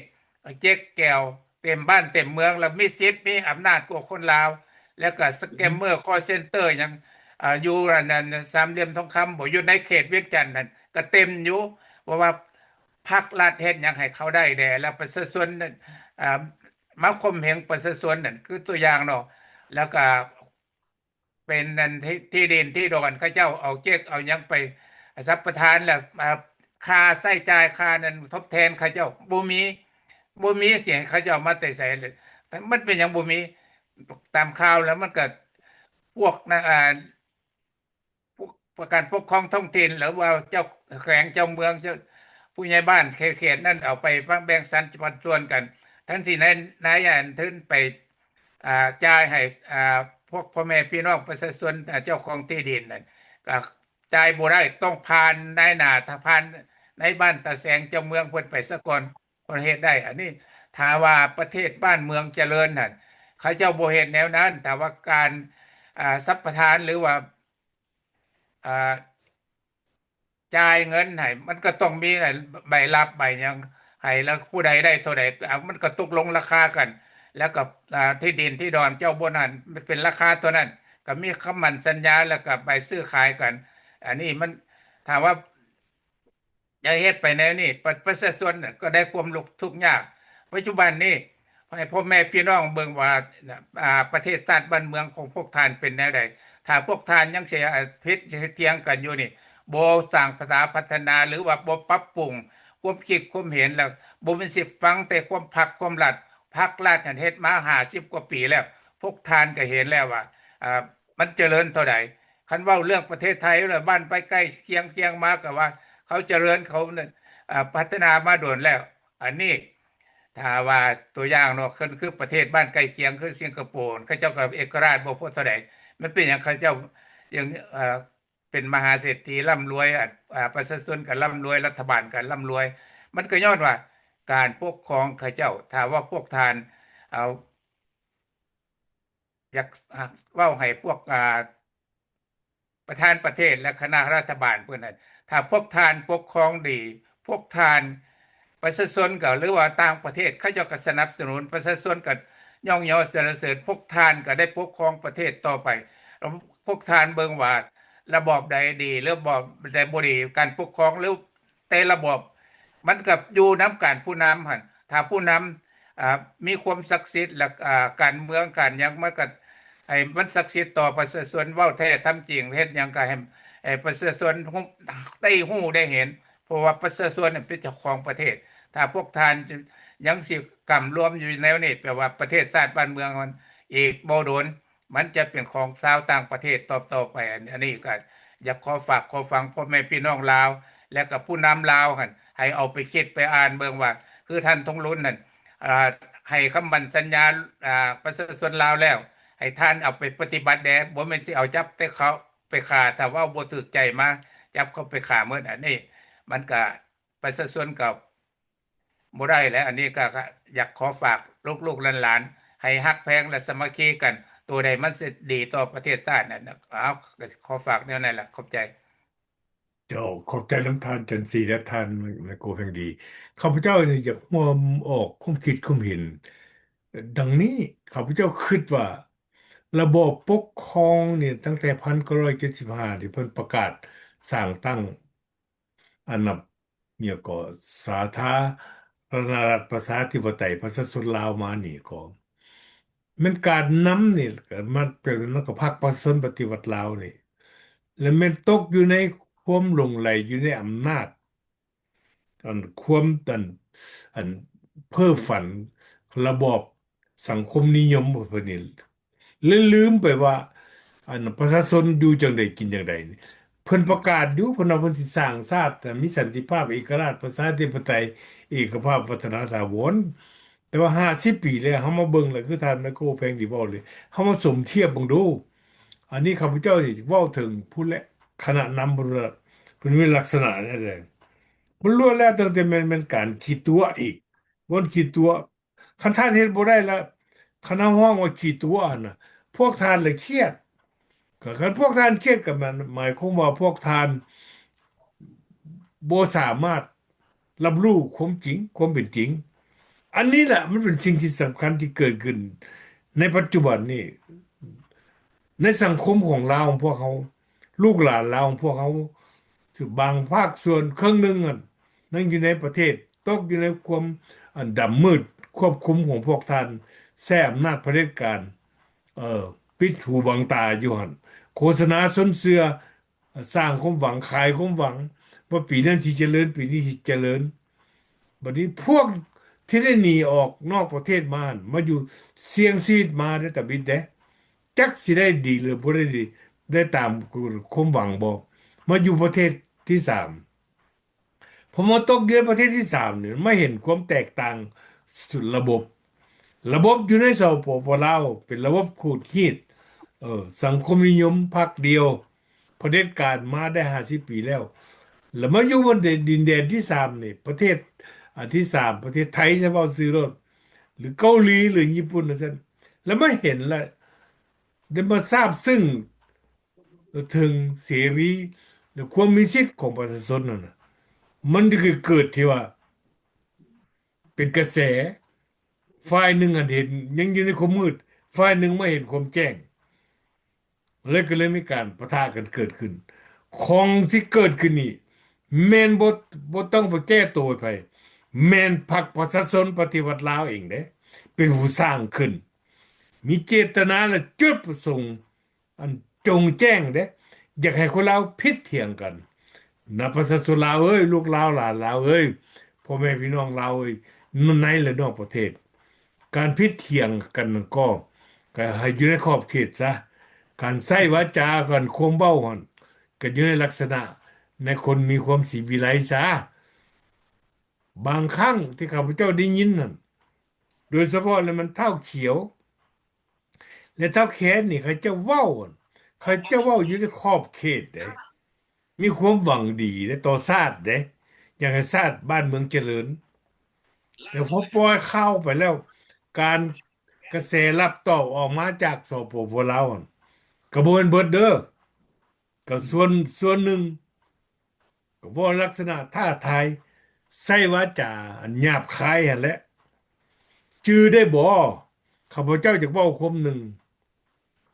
ເຈັກແກວເຕັມບ້ານເຕັມເມືອງ ແລ້ວມີສິດມີອຳນາດກວ່າຄົນລາວ ແລ້ວກໍສະແກມເມີ ຄອລເຊັນເຕີຫຍັງ ອ່າ ຢູ່ອັນນັ້ນສາມຫຼ່ຽມທອງຄຳບໍ ຢູ່ໃນເຂດວຽງຈັນນັ້ນກໍເຕັມຢູ່ ເພາະວ່າພັກລັດເຮັດຫຍັງໃຫ້ເຂົາໄດ້ແດ່ ແລ້ວປະຊາຊົນ ອ່າ ມາຂົ່ມເຫັງປະຊາຊົນນັ້ນ ຄືຕົວຢ່າງເນາະ ແລ້ວກະເປັນອັນທີ່ ທີ່ດິນທີ່ດອນ ເຂົາເຈົ້າເອົາເຈັກເອົາຫຍັງໄປສຳປະທານ ແລ້ວ ອ່າ ຄ່າໃຊ້ຈ່າຍ ຄ່ານັ້ນທົດແທນເຂົາເຈົ້າບໍ່ມີ ບໍ່ມີ ຊິໃຫ້ເຂົາເຈົ້າມາແຕ່ໃສ? ມັນເປັນຫຍັງບໍ່ມີ? ຕາມຂ່າວແລ້ວມັນກະ ພວກນະ ອ່າ ຜູ້ ການປົກຄອງທ້ອງຖິ່ນ ຫຼືວ່າເຈົ້າແຂວງເຈົ້າເມືອງ ເຈົ້າ ຜູ້ໃຫຍ່ບ້ານເຂດ ເຂດນັ້ນ ເອົາໄປແບ່ງສັນປັນສ່ວນກັນ ທັງທີ່ນາຍ ນາຍອັນທຶນໄປ ອ່າ ຈ່າຍໃຫ້ ອ່າ ພວກພໍ່ແມ່ພີ່ນ້ອງປະຊາຊົນ ອ່າ ເຈົ້າຂອງທີ່ດິນນັ້ນ ກໍຈ່າຍບໍ່ໄດ້ ຕ້ອງຜ່ານນາຍໜ້າ ຖ້າຜ່ານນາຍບ້ານຕາແສງເຈົ້າເມືອງເພິ່ນໄປສາກ່ອນ ເພິ່ນເຮັດໄດ້. ອັນນີ້ຖ້າວ່າປະເທດບ້ານເມືອງຈະເລີນຫັ້ນ ເຂົາເຈົ້າບໍ່ເຮັດແນວນັ້ນ. ຖ້າວ່າການ ອ່າ ສຳປະທານ ຫຼືວ່າ ອ່າ ຈ່າຍເງິນໃຫ້ ມັນກໍຕ້ອງມີໃບລັບໃບຫຍັງໃຫ້ ແລ້ວຜູ້ໃດໄດ້ເທົ່າໃດ ອ່າ ມັນກໍຕົກລົງລາຄາກັນ ແລ້ວກໍ ອ່າ ທີ່ດິນທີ່ດອນເຈົ້າບ່ອນນັ້ນເປັນລາຄາເທົ່ານັ້ນ ກໍມີຄຳໝັ້ນສັນຍາ ແລ້ວກໍໃບຊື້ຂາຍກັນ. ອັນນີ້ມັນ ຖ້າວ່າ ຢ່າເຮັດໄປແນວນີ້ ປະ ປະຊາຊົນກໍໄດ້ຄວາມທຸກຍາກ. ປັດຈຸບັນນີ້ ໃຫ້ພໍ່ແມ່ພີ່ນ້ອງເບິ່ງວ່າ ອ່າ ປະເທດຊາດບ້ານເມືອງຂອງພວກທ່ານເປັນແນວໃດ. ຖ້າພວກທ່ານຍັງຊິ ອ່າ ຜິດຊິຖຽງກັນຢູ່ນີ້ ບໍ່ສ້າງປະຊາພັດທະນາ ຫຼືວ່າບໍ່ປັບປຸງຄວາມຄິດຄວາມເຫັນ ແລ້ວບໍ່ແມ່ນຊິຟັງແຕ່ຄວາມພັກຄວາມລັດ. ພັກລັດຫັ້ນເຮັດມາຫ້າສິບກວ່າປີແລ້ວ ພວກທ່ານກໍເຫັນແລ້ວວ່າ ອ່າ ມັນຈະເລີນເທົ່າໃດ. ຄັນເວົ້າເລື່ອງປະເທດໄທແລ້ວ ບ້ານໃກ້ໆຄຽງໆມາກໍວ່າເຂົາຈະເລີນ ເຂົານັ້ນ ອ່າ ພັດທະນາມາດົນແລ້ວ. ອັນນີ້ຖ້າວ່າຕົວຢ່າງເນາະ ຄື ຄືປະເທດບ້ານໃກ້ຄຽງ ຄືສິງກະໂປ ເຂົາເຈົ້າກໍເອກະລາດບໍ່ພໍເທົ່າໃດ. ມັນເປັນຫຍັງເຂົາເຈົ້າຍັງ ເອີ ເປັນມະຫາເສດຖີ ລ່ຳລວຍ ອາ ປະຊາຊົນກໍລ່ຳລວຍ ລັດຖະບານກໍລ່ຳລວຍ? ມັນກໍຍ້ອນວ່າການປົກຄອງເຂົາເຈົ້າ ຖ້າວ່າພວກທ່ານ ເອົາ ຢາກ ອາ ເວົ້າໃຫ້ພວກ ອ່າ ປະທານປະເທດ ແລະ ຄະນະລັດຖະບານເພິ່ນນັ້ນ ຖ້າພວກທ່ານປົກຄອງດີ ພວກທ່ານ ປະຊາຊົນກໍ ຫຼືວ່າຕ່າງປະເທດ ເຂົາເຈົ້າກໍສະໜັບສະໜູນ ປະຊາຊົນກໍຍ້ອງຍໍສັນລະເສີນ ພວກທ່ານກໍໄດ້ປົກຄອງປະເທດຕໍ່ໄປ. ແລ້ວພວກທ່ານເບິ່ງວ່າລະບອບໃດດີ ລະບອບໃດບໍ່ດີ ການປົກຄອງ ຫຼື ແຕ່ລະບອບ ມັນກໍຢູ່ນຳການຜູ້ນຳຫັ້ນ ຖ້າຜູ້ນຳ ອ່າ ມີຄວາມສັກສິດ ແລະ ອ່າ ການເມືອງການຫຍັງ ມັນກໍໃຫ້ມັນສັກສິດຕໍ່ປະຊາຊົນ ເວົ້າແທ້ທຳຈິງ ເຮັດຫຍັງກໍໃຫ້ ໃຫ້ປະຊາຊົນຮູ້ ໄດ້ຮູ້ໄດ້ເຫັນ ເພາະວ່າປະຊາຊົນເປັນເຈົ້າຂອງປະເທດ. ຖ້າພວກທ່ານຍັງຊິກຳລວມຢູ່ແນວນີ້ ແປວ່າປະເທດຊາດບ້ານເມືອງມັນອີກບໍ່ດົນ ມັນຈະເປັນຂອງຊາວຕ່າງປະເທດຕໍ່ໆໄປ. ອັນ ອັນນີ້ກໍຢາກຂໍຝາກຂໍຝັງພໍ່ແມ່ພີ່ນ້ອງລາວ ແລະ ກໍຜູ້ນຳລາວຫັ້ນ ໃຫ້ເອົາໄປຄິດໄປອ່ານເບິ່ງວ່າ ຄືທ່ານທອງລຸນນັ້ນ ອ່າ ໃຫ້ຄຳໝັ້ນສັນຍາ ອ່າ ປະຊາຊົນລາວແລ້ວ ໃຫ້ທ່ານເອົາໄປປະຕິບັດແດ່ ບໍ່ແມ່ນຊິເອົາຈັບແຕ່ເຂົາໄປຂ້າ ຖ້າເວົ້າບໍ່ຖືກໃຈມາ ຈັບເຂົາໄປຂ້າໝົດ. ອັນນີ້ມັນກະ ປະຊາຊົນກໍບໍ່ໄດ້ແຫຼະ. ອັນນີ້ກໍ ກໍຢາກຂໍຝາກລູກໆຫຼານໆ ໃຫ້ຮັກແພງ ແລະ ສາມັກຄີກັນ ໂຕໃດມັນຊິດີຕໍ່ປະເທດຊາດນັ້ນ. ເອົາ ກໍຂໍຝາກແນວນັ້ນລະ ຂອບໃຈ. ເຈົ້າ ຂອບໃຈນຳທ່ານຈັນສີ ແລະ ທ່ານໄມໂກແພງດີ. ຂ້າພະເຈົ້ານີ້ຢາກຮ່ວມອອກຄວາມຄິດຄວາມເຫັນດັ່ງນີ້. ຂ້າພະເຈົ້າຄິດວ່າ ລະບອບປົກຄອງນີ້ ຕັ້ງແຕ່ພັນເກົ້າຮ້ອຍເຈັດສິບຫ້າ ທີ່ເພິ່ນປະກາດສ້າງຕັ້ງ ອັນນັບ ຫຍັງກໍ ສາທາລະນະລັດປະຊາທິປະໄຕປະຊາຊົນລາວມານີ້ ກໍແມ່ນການນຳນີ້ ມັນເປັນ ມັນກໍພັກປະຊາຊົນປະຕິວັດລາວນີ້ ແລະ ແມ່ນຕົກຢູ່ໃນຄວາມຫຼົງໄຫຼ ຢູ່ໃນອຳນາດ ອັນ ຄວາມ ອັນ ອັນ ເພ້ຝັນ ລະບອບສັງຄົມນິຍົມຂອງເພິ່ນນີ້ ແລະ ລືມໄປວ່າ ອັນ ປະຊາຊົນຢູ່ຈັ່ງໃດກິນຈັ່ງໃດ. ເພ ເພິ່ນປະກາດຢູ່ ເພິ່ນວ່າເພິ່ນຊິສ້າງຊາດໃຫ້ມີສັນຕິພາບ ເອກະລາດ ປະຊາທິປະໄຕ ເອກະພາບ ວັດທະນະຖາວອນ. ແຕ່ວ່າຫ້າສິບປີແລ້ວ ເຮົາມາເບິ່ງແລ້ວ ຄືທ່ານໄມໂຄແຟງດີເວົ້າເລີຍ ເຮົາມາສົມທຽບເບິ່ງດູ. ອັນນີ້ຂ້າພະເຈົ້ານີ້ເວົ້າເຖິງພຸ້ນແຫຼະ ຄະນະນຳເພິ່ນວ່າ ເພິ່ນມີລັກສະນະແນວໃດ. ມັນລ້ວນແລ້ວຕັ້ງແຕ່ແມ່ນ ແມ່ນການຂີ້ຕົວະອີກ ບ່ອນຂີ້ຕົວະ. ຄັນທ່ານເຮັດບໍ່ໄດ້ລະ ຄັນເຮົາຮ້ອງວ່າຂີ້ຕົວະຫັ້ນນະ ພວກທ່ານລະຄຽດ. ກໍຄັນພວກທ່ານຄຽດ ກໍໝາຍ ໝາຍຄວາມວ່າພວກທ່ານບໍ່ສາມາດຮັບຮູ້ຄວາມຈິງ ຄວາມເປັນຈິງ. ອັນນີ້ແຫຼະ ມັນເປັນສິ່ງທີ່ສຳຄັນທີ່ເກີດຂຶ້ນໃນປັດຈຸບັນນີ້ ໃນສັງຄົມຂອງລາວຂອງພວກເຮົາ ລູກຫຼານລາວຂອງພວກເຮົາ ບາງພາກສ່ວນເຄິ່ງໜຶ່ງນັ້ນ ຍັງຢູ່ໃນປະເທດ ຕົກຢູ່ໃນຄວາມ ອັນ ດຳມືດ ຄວບຄຸມຂອງພວກທ່ານ ໃຊ້ອຳນາດຜະເດັດການ ເອີ ປິດຫູບັງຕາຢູ່ຫັ້ນ ໂຄສະນາຊົນເຊື່ອ ສ້າງຄວາມຫວັງ ຂາຍຄວາມຫວັງ ວ່າປີນັ້ນຊິຈະເລີນ ປີນີ້ຊິຈະເລີນ. ບັດນີ້ພວກທີ່ໄດ້ໜີອອກນອກປະເທດມາຫັ້ນ ມາຢູ່ ສ່ຽງຊີວິດມາເດ້ ຕາບິດເດ້ ຈັກຊິໄດ້ດີ ຫຼື ບໍ່ໄດ້ດີ ໄດ້ຕາມຄວາມຫວັງບໍ່ ມາຢູ່ປະເທດທີສາມ. ພໍມາຕົກຢູ່ໃນປະເທດທີສາມນີ້ ມາເຫັນຄວາມແຕກຕ່າງ ລະບົບ ລະບົບຢູ່ໃນ ສປປ ລາວ ເປັນລະບົບຂູດຮີດ ເອີ ສັງຄົມນິຍົມພັກດຽວ ຜະເດັດການມາໄດ້ຫ້າສິບປີແລ້ວ ແລ້ວມາຢູ່ບົນດິນແດນທີສາມນີ້ ປະເທດ ອັນທີສາມ ປະເທດໄທ ຊະເວົ້າຊື່ໂລດ ຫຼື ເກົາຫຼີ ຫຼື ຍີ່ປຸ່ນວ່າຊັ້ນ ແລ້ວມາເຫັນ ແລ້ວໄດ້ມາຊາບຊຶ້ງເຖິງເສລີ ແລະ ຄວາມມີສິດຂອງປະຊາຊົນນັ້ນນະ ມັນກໍເກີດທີ່ວ່າ ເປັນກະແສ ຝ່າຍໜຶ່ງຫັ້ນເຫັນ ຍັງຢູ່ໃນຄວາມມືດ ຝ່າຍໜຶ່ງມາເຫັນຄວາມແຈ້ງ ແລ້ວກໍເລີຍມີການປະທະກັນເກີດຂຶ້ນ. ຂອງທີ່ເກີດຂຶ້ນນີ້ ແມ່ນບໍ່ ບໍ່ຕ້ອງໄປແກ້ໂຕໃຫ້ໃຜ ແມ່ນພັກປະຊາຊົນປະຕິວັດລາວເອງເດ້ ເປັນຜູ້ສ້າງຂຶ້ນ ມີເຈດຕະນາ ແລະ ຈຸດປະສົງ ອັນຈົງແຈ້ງເດ້ ຢາກໃຫ້ຄົນລາວຜິດຖຽງກັນນະ ປະຊາຊົນລາວເອີຍ ລູກລາວຫຼານລາວເອີຍ ພໍ່ແມ່ພີ່ນ້ອງລາວເອີຍ ໃນ ແລະ ນອກປະເທດ. ການຜິດຖຽງກັນນັ້ນກໍ ກໍໃຫ້ຢູ່ໃນຂອບເຂດຊະ ການໃຊ້ວາຈາ ການຄວາມເວົ້າຫັ້ນ ກໍຢູ່ໃນລັກສະນະໃນຄົນມີຄວາມສີວິໄລຊະ. ບາງຄັ້ງທີ່ຂ້າພະເຈົ້າໄດ້ຍິນນັ້ນ ໂດຍສະເພາະແລ້ວມັນທ້າວຂຽວ ແລະ ທ້າວແຄນນີ້ ເຂົາເຈົ້າເວົ້າ ເຂົາເຈົ້າເວົ້າຢູ່ໃນຂອບເຂດເດ້ ມີຄວາມຫວັງດີເດ້ຕໍ່ຊາດເດ້ ຢາກໃຫ້ຊາດບ້ານເມືອງຈະເລີນ ແຕ່ພໍປ່ອຍຂ່າວໄປແລ້ວ ການ ກະແສຮັບຕອບອອກມາຈາກ ສປປ ລາວ ຫັ້ນ ກໍບໍ່ແມ່ນເບິດເດີ ກໍສ່ວນ ສ່ວນໜຶ່ງ ກໍເວົ້າລັກສະນະທ້າທາຍ ໃຊ້ວາຈາອັນຫຍາບຄາຍຫັ້ນແຫຼະ. ຈື່ໄດ້ບໍ່? ຂ້າພະເຈົ້າຢາກເວົ້າຄວາມໜຶ່ງ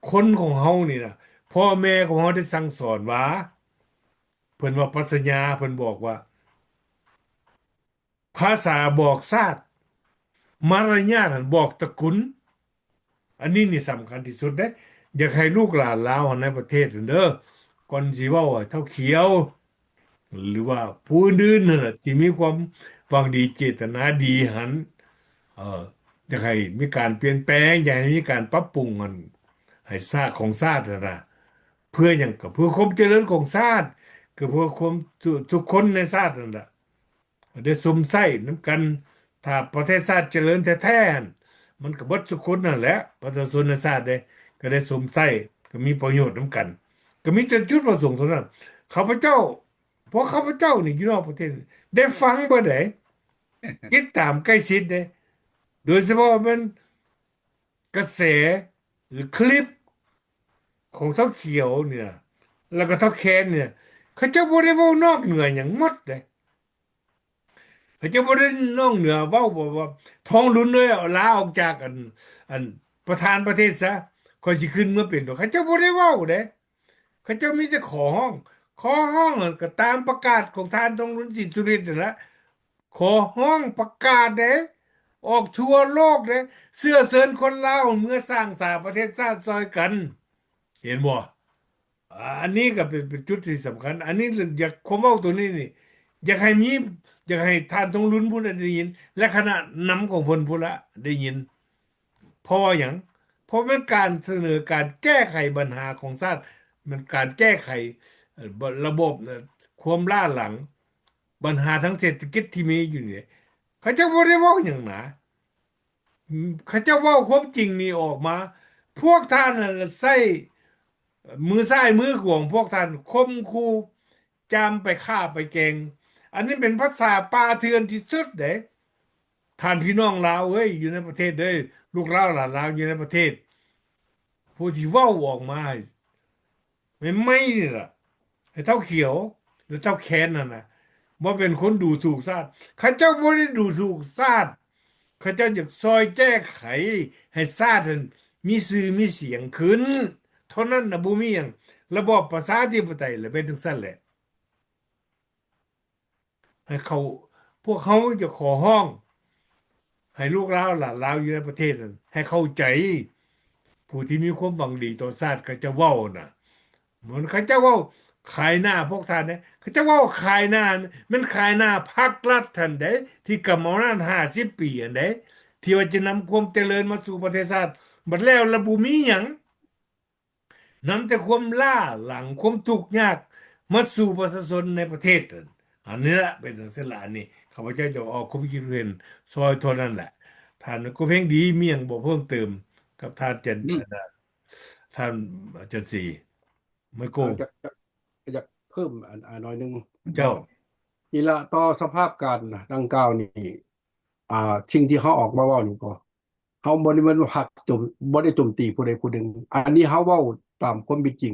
ຄົນຂອງເຮົານີ້ນະ ພໍ່ແມ່ຂອງເຮົາໄດ້ສັ່ງສອນວ່າ ເພິ່ນວ່າປັດຊະຍາ ເພິ່ນບອກວ່າ ພາສາບອກຊາດ ມາລະຍາດຫັ້ນບອກຕະກຸນ. ອັນນີ້ນີ້ສຳຄັນທີ່ສຸດເດ້ ຢາກໃຫ້ລູກຫຼານລາວໃນປະເທດຫັ້ນເດີ ກ່ອນຊິເວົ້າໃຫ້ທ້າວຂຽວ ຫຼືວ່າຜູ້ອື່ນໆຫັ້ນນະ ທີ່ມີຄວາມຫວັງດີເຈດຕະນາດີຫັ້ນ ເອີ ຢາກໃຫ້ມີການປ່ຽນແປງ ຢາກໃຫ້ມີການປັບປຸງຫັ້ນ ໃຫ້ຊາດ ຂອງຊາດຫັ້ນນະ ເພື່ອຫຍັງ? ກໍເພື່ອຄວາມຈະເລີນຂອງຊາດ ກໍເພື່ອຄວາມ ທຸກຄົນໃນຊາດຫັ້ນລະ ໄດ້ຊົມໃຊ້ນຳກັນ. ຖ້າປະເທດຊາດຈະເລີນແທ້ໆ ມັນກໍເບິດສຸຄົນນັ້ນແຫຼະ ປະຊາຊົນໃນຊາດເດ້ ກໍໄດ້ຊົມໃຊ້ ກໍມີປະໂຫຍດນຳກັນ ກໍມີແຕ່ຈຸດປະສົງເທົ່ານັ້ນ. ຂ້າພະເຈົ້າ ພວກຂ້າພະເຈົ້ານີ້ຢູ່ນອກປະເທດ ໄດ້ຟັງເບິດເດ້ ຕິດຕາມໃກ້ຊິດເດ້ ໂດຍສະເພາະແມ່ນກະແສ ຫຼື ຄລິບຂອງທ້າວຂຽວນີ້ນະ ແລ້ວກໍທ້າວແຄນນີ້ນະ ເຂົາເຈົ້າບໍ່ໄດ້ເວົ້ານອກເໜືອຫຍັງໝົດເດ້. ເຂົາເຈົ້າບໍ່ໄດ້ນອກເໜືອເວົ້າວ່າ ວ່າ ທອງລຸນເອີຍ ລາອອກຈາກ ອັນ ອັນ ປະທານປະເທດຊະ ຂ້ອຍຊິຂຶ້ນເມືອເປັນ. ເຂົາເຈົ້າບໍ່ໄດ້ເວົ້າເດ້. ເຂົາເຈົ້າມີແຕ່ຂໍຮ້ອງ ຂໍຮ້ອງ ກໍຕາມປະກາດຂອງທ່ານທອງລຸນ ສີສຸລິດ ນັ້ນລະ ຂໍຮ້ອງປະກາດເດ້ ອອກທົ່ວໂລກເດ້ ເຊື້ອເຊີນຄົນລາວເມືອສ້າງສາປະເທດຊາດຊ່ອຍກັນ. ເຫັນບໍ່? ອາ ອັນນີ້ກໍເປັນ ເປັນຈຸດທີ່ສຳຄັນ. ອັນນີ້ຢາກ ຄວາມເວົ້າໂຕນີ້ນີ້ ຢາກໃຫ້ມີ ຢາກໃຫ້ທ່ານທອງລຸນຜູ້ນັ້ນໄດ້ຍິນ ແລະ ຄະນະນຳຂອງເພິ່ນພຸ້ນລະໄດ້ຍິນ. ເພາະວ່າຫຍັງ? ເພາະແມ່ນການສະເໜີການແກ້ໄຂບັນຫາຂອງຊາດ ແມ່ນການແກ້ໄຂ ລະບົບຄວາມລ້າຫຼັງ ບັນຫາທາງເສດຖະກິດທີ່ມີຢູ່ນີ້ ເຂົາເຈົ້າບໍ່ໄດ້ເວົ້າຫຍັງນະ ເຂົາເຈົ້າເວົ້າຄວາມຈິງນີ້ອອກມາ. ພວກທ່ານນັ້ນໃຊ້ມືຊ້າຍມືຂວາຂອງພວກທ່ານຂົ່ມຂູ່ ຈາມໄປຂ້າໄປແກງ. ອັນນີ້ເປັນພາສາປ່າເຖື່ອນທີ່ສຸດເດ້. ທ່ານພີ່ນ້ອງລາວເອີຍ ຢູ່ໃນປະເທດເດີ ລູກລາວຫຼານລາວຢູ່ໃນປະເທດ ຜູ້ທີ່ເວົ້າອອກມາໃຫ້ ໃໝ່ໆນີ້ລະ ໃຫ້ເຖົ້າຂຽວ ຫຼືເຖົ້າແຄນນັ້ນນະ ບໍ່ແມ່ນຄົນດູຖູກຊາດ. ເຂົາເຈົ້າບໍ່ໄດ້ດູຖູກຊາດ ເຂົາເຈົ້າຢາກຊ່ອຍແກ້ໄຂໃຫ້ຊາດຫັ້ນມີຊື່ມີສຽງຂຶ້ນເທົ່ານັ້ນນະ ບໍ່ມີຫຍັງ. ລະບອບປະຊາທິປະໄຕລະແມ່ນຈັ່ງຊັ້ນແຫຼະ. ໃຫ້ເຂົາ ພວກເຮົາຈະຂໍຮ້ອງໃຫ້ລູກລາວຫຼານລາວຢູ່ໃນປະເທດນັ້ນ ໃຫ້ເຂົ້າໃຈ ຜູ້ທີ່ມີຄວາມຫວັງດີຕໍ່ຊາດເຂົາເຈົ້າເວົ້ານະ. ມັນເຂົາເຈົ້າເວົ້າຂາຍໜ້າພວກທ່ານເດ້ ເຂົາເຈົ້າເວົ້າຂາຍໜ້າ ແມ່ນຂາຍໜ້າພັກລັດຫັ້ນເດ້ ທີ່ກຳອຳນາດຫ້າສິບປີຫັ້ນເດ້ ທີ່ວ່າຈະນຳຄວາມຈະເລີນມາສູ່ປະເທດຊາດ. ບັດແລ້ວລະບໍ່ມີຫຍັງ ນຳແຕ່ຄວາມລ້າຫຼັງ ຄວາມທຸກຍາກມາສູ່ປະຊາຊົນໃນປະເທດ. ອັນນີ້ລະເປັນຈັ່ງຊີ້ລະ ອັນນີ້ຂ້າພະເຈົ້າຈະອອກຄວາມຄິດເຫັນຊ່ອຍເທົ່ານັ້ນແຫຼະ. ທ່ານກຸເພງດີມີຫຍັງບໍ່ເພີ່ມເຕີມກັບທ່ານຈັນ ອືມ ອັນນະ ທ່ານຈັນສີ ໄມໂກ? ເອີ ຢາກ ຢາກ ຢາກເພີ່ມອັນ ອັນໜ້ອຍໜຶ່ງ. ເຈົ້າ. ນີ້ລະ ຕໍ່ສະພາບການດັ່ງກ່າວນີ້ ອ່າ ສິ່ງທີ່ເຮົາອອກມາເວົ້ານີ້ກໍ ເຮົາບໍ່ໄດ້ແມ່ນວ່າພັກໂຈມ ບໍ່ໄດ້ໂຈມຕີຜູ້ໃດຜູ້ໜຶ່ງ. ອັນນີ້ເຮົາເວົ້າຕາມຄວາມເປັນຈິງ.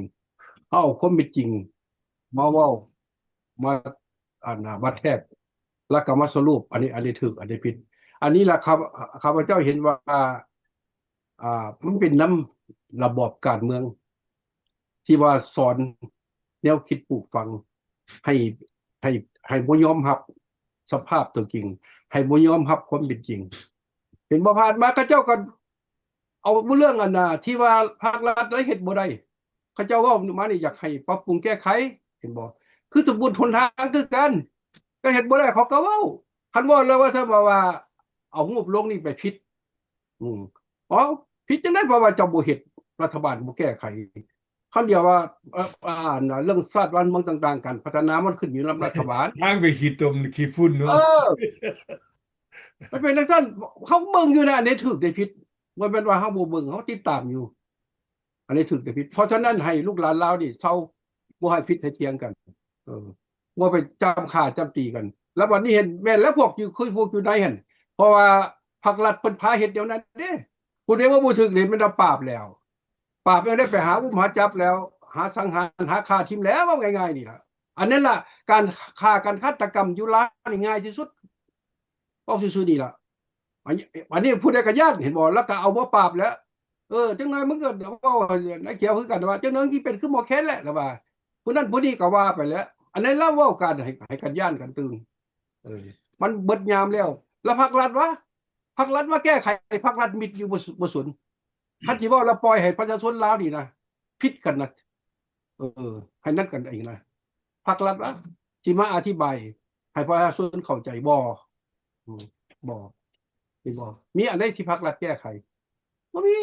ເຮົາເອົາຄວາມເປັນຈິງມາເວົ້າ ມາ ອັນນະ ມາແທກ ແລ້ວກໍມາສະຫຼຸບ ອັນນີ້ ອັນໃດຖືກ ອັນໃດຜິດ. ອັນນີ້ລະ ຂ້າ ຂ້າພະເຈົ້າເຫັນວ່າ ອ່າ ມັນເປັນນຳລະບອບການເມືອງ ທີ່ວ່າສອນແນວຄິດປູກຝັງ ໃຫ້ ໃຫ້ ໃຫ້ບໍ່ຍອມຮັບສະພາບຕົວຈິງ ໃຫ້ບໍ່ຍອມຮັບຄວາມເປັນຈິງ. ເຫັນບໍ່ ຜ່ານມາເຂົາເຈົ້າກໍເອົາເລື່ອງອັນນະ ທີ່ວ່າພາກລັດໄດ້ເຮັດບໍ່ໄດ້ ເຂົາເຈົ້າເວົ້າມານີ້ ຢາກໃຫ້ປັບປຸງແກ້ໄຂ ເຫັນບໍ່? ຄືສະບຸນຫົນທາງຄືກັນ ກໍເຮັດບໍ່ໄດ້ເຂົາກໍເວົ້າ ຄັນເວົ້າແລ້ວວ່າ ຖ້າວ່າ ວ່າເອົາຮູບລົງນີ້ໄປຜິດ ອືມ ເອົ້າ ຜິດຈັ່ງໃດ ເພາະວ່າເຈົ້າບໍ່ເຮັດ ລັດຖະບານບໍ່ແກ້ໄຂ. ຄັນດຽວວ່າ ເອີ ອ່າ ເລື່ອງຊາດບ້ານເມືອງຕ່າງໆ ການພັດທະນາມັນຂຶ້ນຢູ່ນຳລັດຖະບານ ທາງໄປຂີ້ຕົມຂີ້ຝຸ່ນເນາະ. ເອີ ມັນເປັນຈັ່ງຊັ້ນ ເຮົາເບິ່ງຢູ່ນະ ອັນໃດຖືກໃດຜິດ ບໍ່ແມ່ນວ່າເຮົາບໍ່ເບິ່ງ ເຮົາຕິດຕາມຢູ່ ອັນໃດຖືກໃດຜິດ. ເພາະສະນັ້ນໃຫ້ລູກຫຼານລາວນີ້ເຊົາ ບໍ່ໃຫ້ຜິດໃຫ້ຖຽງກັນ ເອີ ບໍ່ໄປຈ້ຳຂ້າຈ້ຳຕີກັນ. ແລ້ວບັດນີ້ເຫັນແມ່ນແລ້ວ ພວກຢູ່ ຄືພວກຢູ່ໃນຫັ້ນ ເພາະວ່າພັກລັດເພິ່ນພາເຮັດແນວນັ້ນເດ້. ຜູ້ໃດວ່າບໍ່ຖືກນີ້ແມ່ນວ່າປາບແລ້ວ ປາບແນວໃດ ໄປຫາອຸ້ມຫາຈັບແລ້ວ ຫາສັງຫານຫາຂ້າຖິ້ມແລ້ວ ເວົ້າງ່າຍໆນີ້ລະ. ອັນນັ້ນລະ ການຂ້າ ການຄາດຕະກຳຢູ່ລາວນີ້ງ່າຍທີ່ສຸດ ເວົ້າຊື່ໆນີ້ລະ. ອັນນີ້ ອັນນີ້ຜູ້ໃດກໍຢ້ານ ເຫັນບໍ່ ແລ້ວກໍເອົາມາປາບແລ້ວ. ເອີ ຈັກໜ້ອຍມັນກໍເວົ້າໃນຂຽວຄືກັນວ່າ ຈັກໜ້ອຍຊິເປັນຄືໝໍແຄນແຫຼະ ລະວ່າ ຜູ້ນັ້ນຜູ້ນີ້ກໍວ່າໄປແລ້ວ. ອັນນັ້ນລະເວົ້າການໃຫ້ ໃຫ້ກັນຢ້ານກັນຕື່ນ ເອີ ມັນເບິດຍາມແລ້ວ. ລະພັກລັດວະ ພັກລັດມາແກ້ໄຂ ພັກລັດມິດຢູ່ ບໍ່ ບໍ່ສົນ. ຄັນຊິເວົ້າລະປ່ອຍໃຫ້ປະຊາຊົນລາວນີ້ນະ ຜິດກັນນະ ເອີ ໃຫ້ນັດກັນເອງນະ. ພັກລັດວະ ຊິມາອະທິບາຍໃຫ້ປະຊາຊົນເຂົ້າໃຈບໍ່? ອືມ ບໍ່ ເຫັນບໍ່? ມີອັນໃດທີ່ພັກລັດແກ້ໄຂ? ບໍ່ມີ.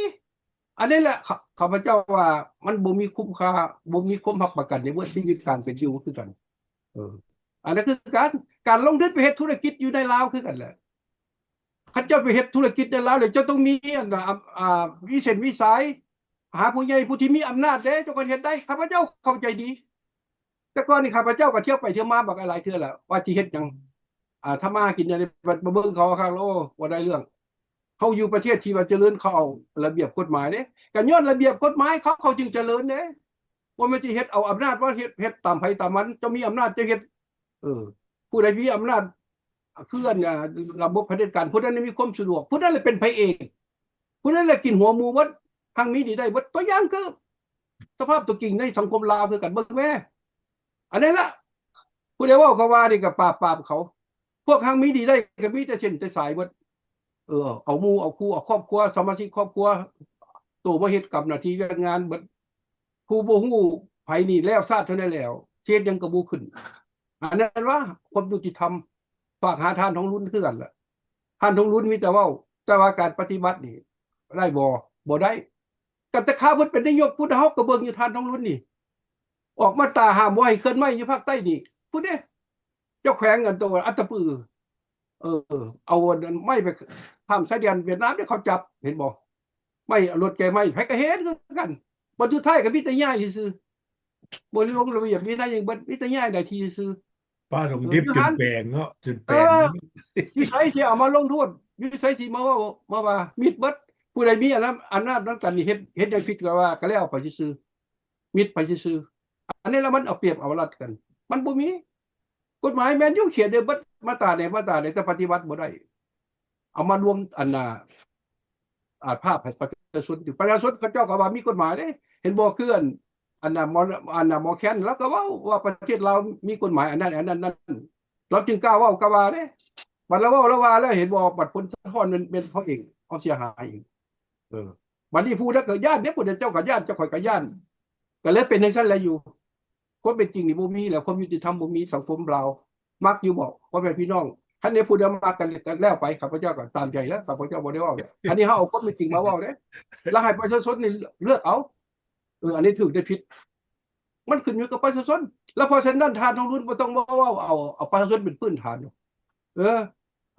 ອັນນີ້ແຫຼະ ຂ້າ ຂ້າພະເຈົ້າວ່າມັນບໍ່ມີຄຸ້ມຄ່າ ບໍ່ມີຄວາມຮັບປະກັນໃນເບິດຊີວິດການເປັນຢູ່ຄືກັນ. ເອີ ອັນນັ້ນຄືການ ການລົງທຶນໄປເຮັດທຸລະກິດຢູ່ໃນລາວຄືກັນແຫຼະ. ຄັນເຈົ້າໄປເຮັດທຸລະກິດໃນລາວແລ້ວ ເຈົ້າຕ້ອງມີອັນ ອາ ອາ ມີເສັ້ນມີສາຍ ຫາຜູ້ໃຫຍ່ຜູ້ທີ່ມີອຳນາດເດ້ ເຈົ້າກໍເຮັດໄດ້. ຂ້າພະເຈົ້າເຂົ້າໃຈດີ ແຕ່ກ່ອນນີ້ຂ້າພະເຈົ້າກໍທ່ຽວໄປທ່ຽວມາບັກຫຼາຍເທື່ອແລ້ວ ວ່າຊິເຮັດຫຍັງ ອາ ທຳມາຫາກິນແນວໃດ ບັດມາເບິ່ງເຂົາຄັກແລ້ວ ໂອ້ ບໍ່ໄດ້ເລື່ອງ. ເຮົາຢູ່ປະເທດທີ່ວ່າຈະເລີນ ເຂົາເອົາລະບຽບກົດໝາຍເດ້ ກໍຍ້ອນລະບຽບກົດໝາຍເຂົາ ເຂົາຈຶ່ງຈະເລີນເດ້. ບໍ່ແມ່ນຊິເຮັດເອົາອຳນາດມາເຮັດ ເຮັດຕາມໃຜຕາມມັນ ເຈົ້າມີອຳນາດເຈົ້າເຮັດ. ເອີ ຜູ້ໃດມີອຳນາດ ຄືອັນ ອາ ລະບົບຜະເດັດການ ຜູ້ນັ້ນມີຄວາມສະດວກ ຜູ້ນັ້ນແຫຼະເປັນພະເອກ ຜູ້ນັ້ນແຫຼະກິນຫົວໝູເບິດ ຮັ່ງມີດີໄດ້ເບິດ. ຕົວຢ່າງຄືສະພາບຕົວຈິງໃນສັງຄົມລາວຄືກັນ ເບິ່ງແມ້. ອັນນັ້ນລະ ຜູ້ໃດເວົ້າກໍວ່ານີ້ກໍປາບ ປາບເຂົາ. ພວກຮັ່ງມີດີໄດ້ກໍມີແຕ່ເສັ້ນແຕ່ສາຍເບິດ. ເອີ ເອົາໝູ່ເອົາຄູ່ ເອົາຄອບຄົວ ສະມາຊິກຄອບຄົວ ໂຕມາເຮັດກຳໜ້າທີ່ວຽກງານເບິດ. ຜູ້ບໍ່ຮູ້ໃຜນີ້ແລ້ວຊາດເທົ່ານັ້ນແລ້ວ ຊິເຮັດຫຍັງກໍບໍ່ຂຶ້ນ. ອັນນັ້ນວ່າຄວາມຍຸຕິທຳ ຝາກຫາທ່ານທອງລຸນຄືກັນລະ. ທ່ານທອງລຸນມີແຕ່ເວົ້າ ແຕ່ວ່າການປະຕິບັດນີ້ໄດ້ບໍ່? ບໍ່ໄດ້. ກໍແຕ່ຂ້າເພິ່ນເປັນນາຍົກພຸ້ນ ເຮົາກໍເບິ່ງຢູ່ທ່ານທອງລຸນນີ້ ອອກມາຕາຫ້າມບໍ່ໃຫ້ເຄື່ອນໄຫວຢູ່ພາກໃຕ້ນີ້ ພຸ້ນເດ້ ເຈົ້າແຂວງອັນໂຕອັດຕະປື ເອີ ເອົາອັນໄມ້ໄປຂ້າມຊາຍແດນຫວຽດນາມເດ້ ເຂົາຈັບ ເຫັນບໍ່? ໄມ້ ລົດແກ່ໄມ້ ໃຜກໍເຫັນຄືກັນ ບັດສຸດທ້າຍກໍມີແຕ່ຍ້າຍຊື່ໆ ບໍ່ໄດ້ລົງລະບຽບວິໄນຫຍັງເບິດ ມີແຕ່ຍ້າຍໜ້າທີ່ຊື່ໆ ປາດອກດິບຈົນແປງເນາະ ເອີ ຈົນແປງ ເອີ ຢູ່ໃສຊິເອົາມາລົງໂທດ ຢູ່ໃສຊິມາເວົ້າ ມາວ່າ ມິດເບິດ ຜູ້ໃດມີອຳນາດ ອຳນາດນຳກັນນີ້ ເຮັດ ເຮັດຫຍັງຜິດກໍວ່າ ກໍແລ້ວໄປຊື່ໆ ມິດໄປຊື່ໆ ອັນນີ້ລະມັນເອົາປຽບເອົາລັດກັນ ມັນບໍ່ມີ ກົດໝາຍແມ່ນຢູ່ ຂຽນໄດ້ເບິດ ມາຕາໃດ ມາຕາໃດ ແຕ່ປະຕິບັດບໍ່ໄດ້ ເອົາມາລວມອັນນ່າ ອາດພາບໃຫ້ປະຊາຊົນ ປະຊາຊົນເຂົາເຈົ້າກໍວ່າມີກົດໝາຍເດ້ ເຫັນບໍ່ ຄືອັນ ອັນນ່າ ໝໍ ອັນນ່າ ໝໍແຄນ ລາວກໍເວົ້າວ່າປະເທດລາວມີກົດໝາຍອັນນັ້ນ ອັນນັ້ນ ນັ້ນ ລາວຈຶ່ງກ້າເວົ້າກ້າວ່າເດ້ ບັດລາວເວົ້າລາວວ່າແລ້ວ ເຫັນບໍ່ ບັດຜົນສະທ້ອນແມ່ນ ແມ່ນເຮົາເອງ ເຮົາເສຍຫາຍເອງ ເອີ ບັດນີ້ຜູ້ໃດກໍຢ້ານເດ້ ຜູ້ໃດເຈົ້າກໍຢ້ານ ເຈົ້າຂ້ອຍກໍຢ້ານ ກໍເລີຍເປັນຈັ່ງຊັ້ນແຫຼະຢູ່ ຄວາມເປັນຈິງນີ້ບໍ່ມີແລ້ວ ຄວາມຍຸຕິທຳບໍ່ມີ ສັງຄົມລາວມັກຢູ່ບໍ່ ພໍ່ແມ່ພີ່ນ້ອງ ຄັນໃດຜູ້ໃດມັກກັນ ກໍແລ້ວໄປ ຂ້າພະເຈົ້າກໍຕາມໃຈແລ້ວ ຂ້າພະເຈົ້າບໍ່ໄດ້ເວົ້າແລ້ວ ອັນນີ້ເຮົາເອົາຄວາມເປັນຈິງມາເວົ້າເດ້ ແລ້ວໃຫ້ປະຊາຊົນນີ້ເລືອກເອົາ ເອີ ອັນນີ້ຖືກ ຫຼື ຜິດ ມັນຂຶ້ນຢູ່ກັບປະຊາຊົນ ແລ້ວເພາະສະນັ້ນ ທ່ານທອງລຸນບໍ່ຕ້ອງມາເວົ້າ ເອົາ ເອົາປະຊາຊົນເປັນພື້ນຖານ ເອີ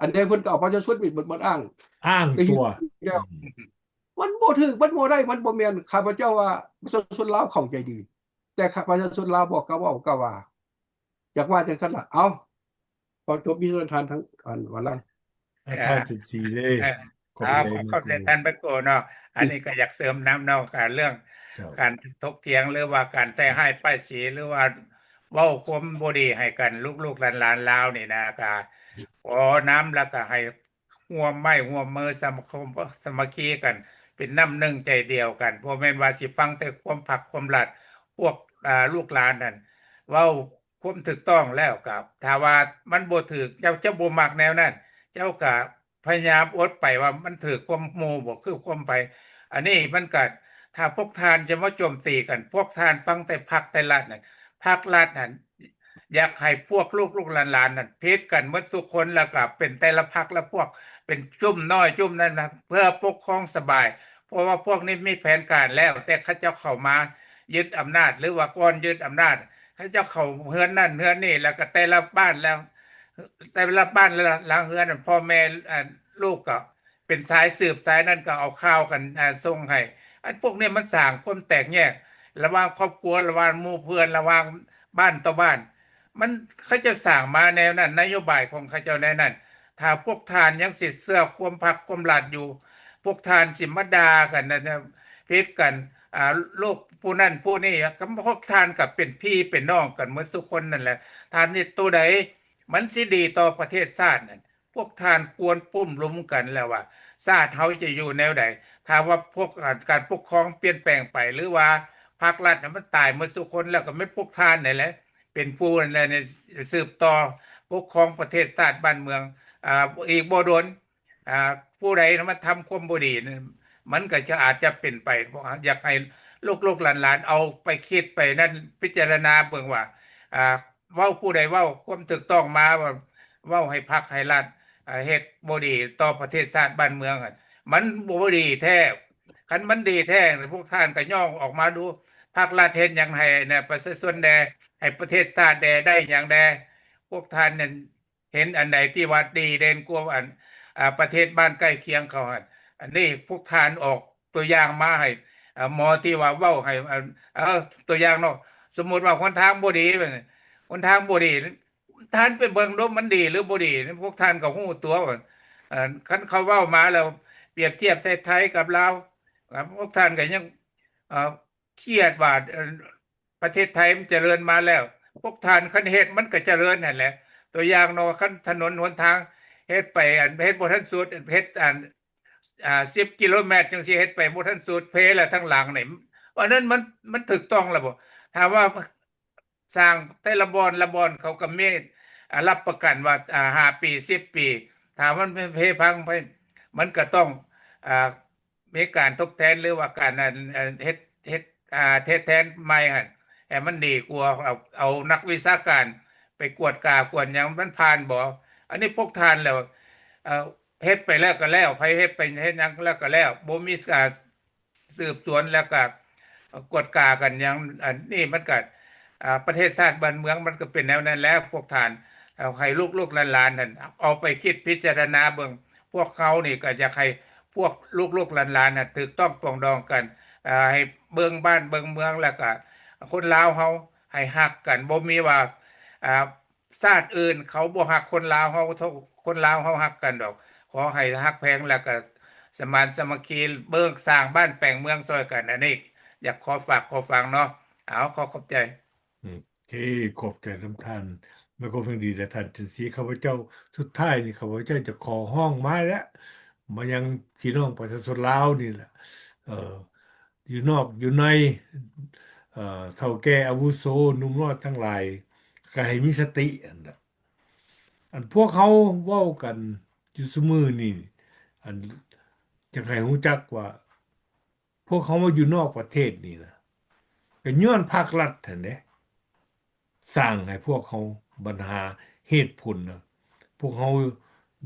ອັນໃດເພິ່ນກໍເອົາປະຊາຊົນເປັນ ເປັນບ່ອນອ້າງ ອ້າງຕົວ ແລ້ວ ອືມ ມັນບໍ່ຖືກ ມັນບໍ່ໄດ້ ມັນບໍ່ແມ່ນ ຂ້າພະເຈົ້າວ່າປະຊາຊົນລາວເຂົ້າໃຈດີ ແຕ່ຂ້າ ປະຊາຊົນລາວບໍ່ກ້າເວົ້າກ້າວ່າ ຢາກວ່າຈັ່ງຊັ້ນລະ ເອົາ ຂໍຈົບມີສ່ວນທ່ານທັງ ອັນ ວາລະ ອາ ທ່ານເປັນສີເດ້ ເອີ ຂອບໃຈ ຂອບໃຈທ່ານໄມໂກເນາະ ອັນນີ້ກໍຢາກເສີມນຳເນາະ ການເລື່ອງ ເຈົ້າ ການຖົກຖຽງ ຫຼືວ່າການໃສ່ຮ້າຍປ້າຍສີ ຫຼືວ່າເວົ້າຄວາມບໍ່ດີໃຫ້ກັນ ລູກໆຫຼານໆລາວນີ້ນະ ກະຂໍນຳ ແລ້ວກະໃຫ້ຮ່ວມໄມ້ຮ່ວມມື ສາມັກຄົມ ສາມັກຄີກັນ ເປັນນ້ຳໜຶ່ງໃຈດຽວກັນ ບໍ່ແມ່ນວ່າຊິຟັງແຕ່ຄວາມພັກຄວາມລັດ ພວກ ອາ ລູກຫຼານນັ້ນເວົ້າຄວາມຖືກຕ້ອງແລ້ວ ກໍຖ້າວ່າມັນບໍ່ຖືກ ເຈົ້າ ເຈົ້າບໍ່ມັກແນວນັ້ນ ເຈົ້າກໍ ພະຍາຍາມອົດໄປວ່າມັນຖືກຄວາມໝູ່ບໍ່ ຄືຄວາມໃຜ ອັນນີ້ມັນກະ ຖ້າພວກທ່ານຈະມາໂຈມຕີກັນ ພວກທ່ານຟັງແຕ່ພັກແຕ່ລັດນັ້ນ ພັກລັດນັ້ນຢາກໃຫ້ພວກລູກໆຫຼານໆນັ້ນຜິດກັນໝົດທຸກຄົນ ແລ້ວກະເປັນແຕ່ລະພັກລະພວກ ເປັນຈຸ້ມນ້ອຍຈຸ້ມນັ້ນນະ ເພື່ອປົກຄອງສະບາຍ ເພາະວ່າພວກນີ້ມີແຜນການແລ້ວ ແຕ່ເຂົາເຈົ້າເຂົ້າມາຍຶດອຳນາດ ຫຼືວ່າກ່ອນຍຶດອຳນາດ ເຂົາເຈົ້າເຂົ້າເຮືອນນັ້ນເຮືອນນີ້ ແລ້ວກະແຕ່ລະບ້ານແລ້ວ ແຕ່ລະບ້ານລະຫຼັງເຮືອນນັ້ນ ພໍ່ແມ່ ອາ ລູກກໍເປັນສາຍສືບສາຍນັ້ນ ກໍເອົາຂ່າວກັນ ອາ ສົ່ງໃຫ້ ອັນພວກນີ້ມັນສ້າງຄວາມແຕກແຍກລະຫວ່າງຄອບຄົວ ລະຫວ່າງໝູ່ເພື່ອນ ລະຫວ່າງບ້ານຕໍ່ບ້ານ ມັນ ເຂົາເຈົ້າສ້າງມາແນວນັ້ນ ນະໂຍບາຍຂອງເຂົາເຈົ້າແນວນັ້ນ ຖ້າພວກທ່ານຍັງຊິເຊື່ອຄວາມພັກຄວາມລັດຢູ່ ພວກທ່ານຊິມາດ່າກັນນະ ຜິດກັນ ອາ ໂລກຜູ້ນັ້ນຜູ້ນີ້ ກໍພວກທ່ານກໍເປັນພີ່ເປັນນ້ອງກັນໝົດທຸກຄົນນັ້ນແຫຼະ ທ່ານເຮັດໂຕໃດ ມັນຊິດີຕໍ່ປະເທດຊາດນັ້ນ ພວກທ່ານຄວນປຸ້ມລຸມກັນແລ້ວວ່າ ຊາດເຮົາຈະຢູ່ແນວໃດ? ຖ້າວ່າພວກ ອາ ການປົກຄອງປ່ຽນແປງໄປ ຫຼືວ່າພັກລັດນະມັນຕາຍໝົດທຸກຄົນແລ້ວ ກໍແມ່ນພວກທ່ານນີ້ແຫຼະ ເປັນຜູ້ນັ້ນແຫຼະ ສືບຕໍ່ປົກຄອງປະເທດຊາດບ້ານເມືອງ ອາ ອີກບໍ່ດົນ ອາ ຜູ້ໃດນະມາທຳຄວາມບໍ່ດີນັ້ນ ມັນກໍຈະ ອາດຈະເປັນໄປ ຢາກໃຫ້ລູກໆຫຼານໆເອົາໄປຄິດໄປນັ້ນ ພິຈາລະນາເບິ່ງວ່າ ອາ ເວົ້າ ຜູ້ໃດເວົ້າຄວາມຖືກຕ້ອງມາ ວ່າເວົ້າໃຫ້ພັກໃຫ້ລັດ ເຮັດບໍ່ດີຕໍ່ປະເທດຊາດບ້ານເມືອງ ມັນບໍ່ດີແທ້. ຄັນມັນດີແທ້ ພວກທ່ານກໍຍ່ອງອອກມາດູ ພັກລັດເຮັດຫຍັງໃຫ້ແດ່ ປະຊາຊົນແດ່ ໃຫ້ປະເທດຊາດແດ່ ໄດ້ຫຍັງແດ່? ພວກທ່ານນັ້ນເຫັນອັນໃດທີ່ວ່າດີເດັ່ນກວ່າອັນ ອາ ປະເທດບ້ານໃກ້ຄຽງເຂົາຫັ້ນ? ອັນນີ້ພວກທ່ານອອກຕົວຢ່າງມາໃຫ້ ອາ ໝໍທີ່ວ່າເວົ້າໃຫ້ ອາ ເອົາຕົວຢ່າງເນາະ ສົມມຸດວ່າຫົນທາງບໍ່ດີ ຫົນທາງບໍ່ດີ ທ່ານໄປເບິ່ງດູມັນດີຫຼືບໍ່ດີ ພວກທ່ານກໍຮູ້ຕົວວ່າ ເອີ ຄັນເຂົາເວົ້າມາແລ້ວປຽບທຽບໃສ່ໄທກັບລາວ ພວກທ່ານກໍຍັງ ເອີ ຄຽດວ່າ ເອີ ປະເທດໄທມັນຈະເລີນມາແລ້ວ ພວກທ່ານຄັນເຮັດມັນກໍຈະເລີນຫັ້ນແຫຼະ ຕົວຢ່າງເນາະ ຄັນຖະໜົນຫົນທາງເຮັດໄປ ອັນ ເຮັດບໍ່ທັນສຸດ ເຮັດ ອັນ ອາ ສິບກິໂລແມັດຈັ່ງຊີ້ ເຮັດໄປບໍ່ທັນສຸດ ເພແລ້ວທັງຫຼັງນີ້ ອັນນັ້ນມັນ ມັນຖືກຕ້ອງແລ້ວບໍ່? ຖ້າວ່າ ສ້າງແຕ່ລະບ່ອນລະບ່ອນ ເຂົາກໍມີ ອາ ຮັບປະກັນວ່າ ອາ ຫ້າປີ ສິບປີ ຖ້າມັນເພພັງໄປ ມັນກໍຕ້ອງ ອາ ມີການທົດແທນ ຫຼືວ່າການ ອັນ ອັນ ເຮັດ ເຮັດ ອາ ເຮັດແທນໃໝ່ຫັ້ນ ໃຫ້ມັນດີກວ່າ ເອົາ ເອົານັກວິຊາການໄປກວດກາກວດຫຍັງ ມັນຜ່ານບໍ່? ອັນນີ້ພວກທ່ານແລ້ວ ເອີ ເຮັດໄປແລ້ວກໍແລ້ວ ໃຜເຮັດໄປເຮັດຫຍັງແລ້ວກໍແລ້ວ ບໍ່ມີການ ສືບສວນແລ້ວກໍກວດກາກັນຫຍັງ ອັນນີ້ມັນກໍ ອ່າ ປະເທດຊາດບ້ານເມືອງມັນກໍເປັນແນວນັ້ນແຫຼະ ພວກທ່ານ. ເອົາໃຫ້ລູກໆຫຼານໆນັ້ນເອົາໄປຄິດພິຈາລະນາເບິ່ງ. ພວກເຮົານີ້ກໍຢາກໃຫ້ພວກລູກໆຫຼານໆນັ້ນຖືກຕ້ອງປອງດອງກັນ, ອ່າ ໃຫ້ເບິ່ງບ້ານເບິ່ງເມືອງ ແລ້ວກໍຄົນລາວເຮົາໃຫ້ຮັກກັນ. ບໍ່ມີວ່າ ອ່າ ຊາດອື່ນເຂົາບໍ່ຮັກຄົນລາວເຮົາເທົ່າຄົນລາວເຮົາຮັກກັນດອກ. ຂໍໃຫ້ຮັກແພງ ແລ້ວກໍສະໝານສາມັກຄີ ເບິ່ງສ້າງບ້ານແປງເມືອງຊ່ອຍກັນ. ອັນນີ້ຢາກຂໍຝາກຂໍຝັງເນາະ. ເອົາ ຂໍຂອບໃຈ. ໂອເຄ ຂອບໃຈນຳທ່ານ ແມ່ນຄວາມເຫັນດີ ແລະ ທ່ານຈັນສີ. ຂ້າພະເຈົ້າ ສຸດທ້າຍນີ້ ຂ້າພະເຈົ້າຈະຂໍຮ້ອງມາແຫຼະ ມາຍັງພີ່ນ້ອງປະຊາຊົນລາວນີ້ແຫຼະ ເອີ ຢູ່ນອກຢູ່ໃນ ເອີ ເຖົ້າແກ່ອາວຸໂສ ໜຸ່ມນ້ອຍທັງຫຼາຍ ກໍໃຫ້ມີສະຕິຫັ້ນລະ. ອັນພວກເຮົາເວົ້າກັນຢູ່ຊຸມື້ນີ້ ອັນ ຢາກໃຫ້ຮູ້ຈັກວ່າ ພວກເຮົາມາຢູ່ນອກປະເທດນີ້ນະ ກໍຍ້ອນພາກລັດຫັ້ນເດ້ ສ້າງໃຫ້ພວກເຮົາບັນຫາເຫດຜົນນະ. ພວກເຮົາ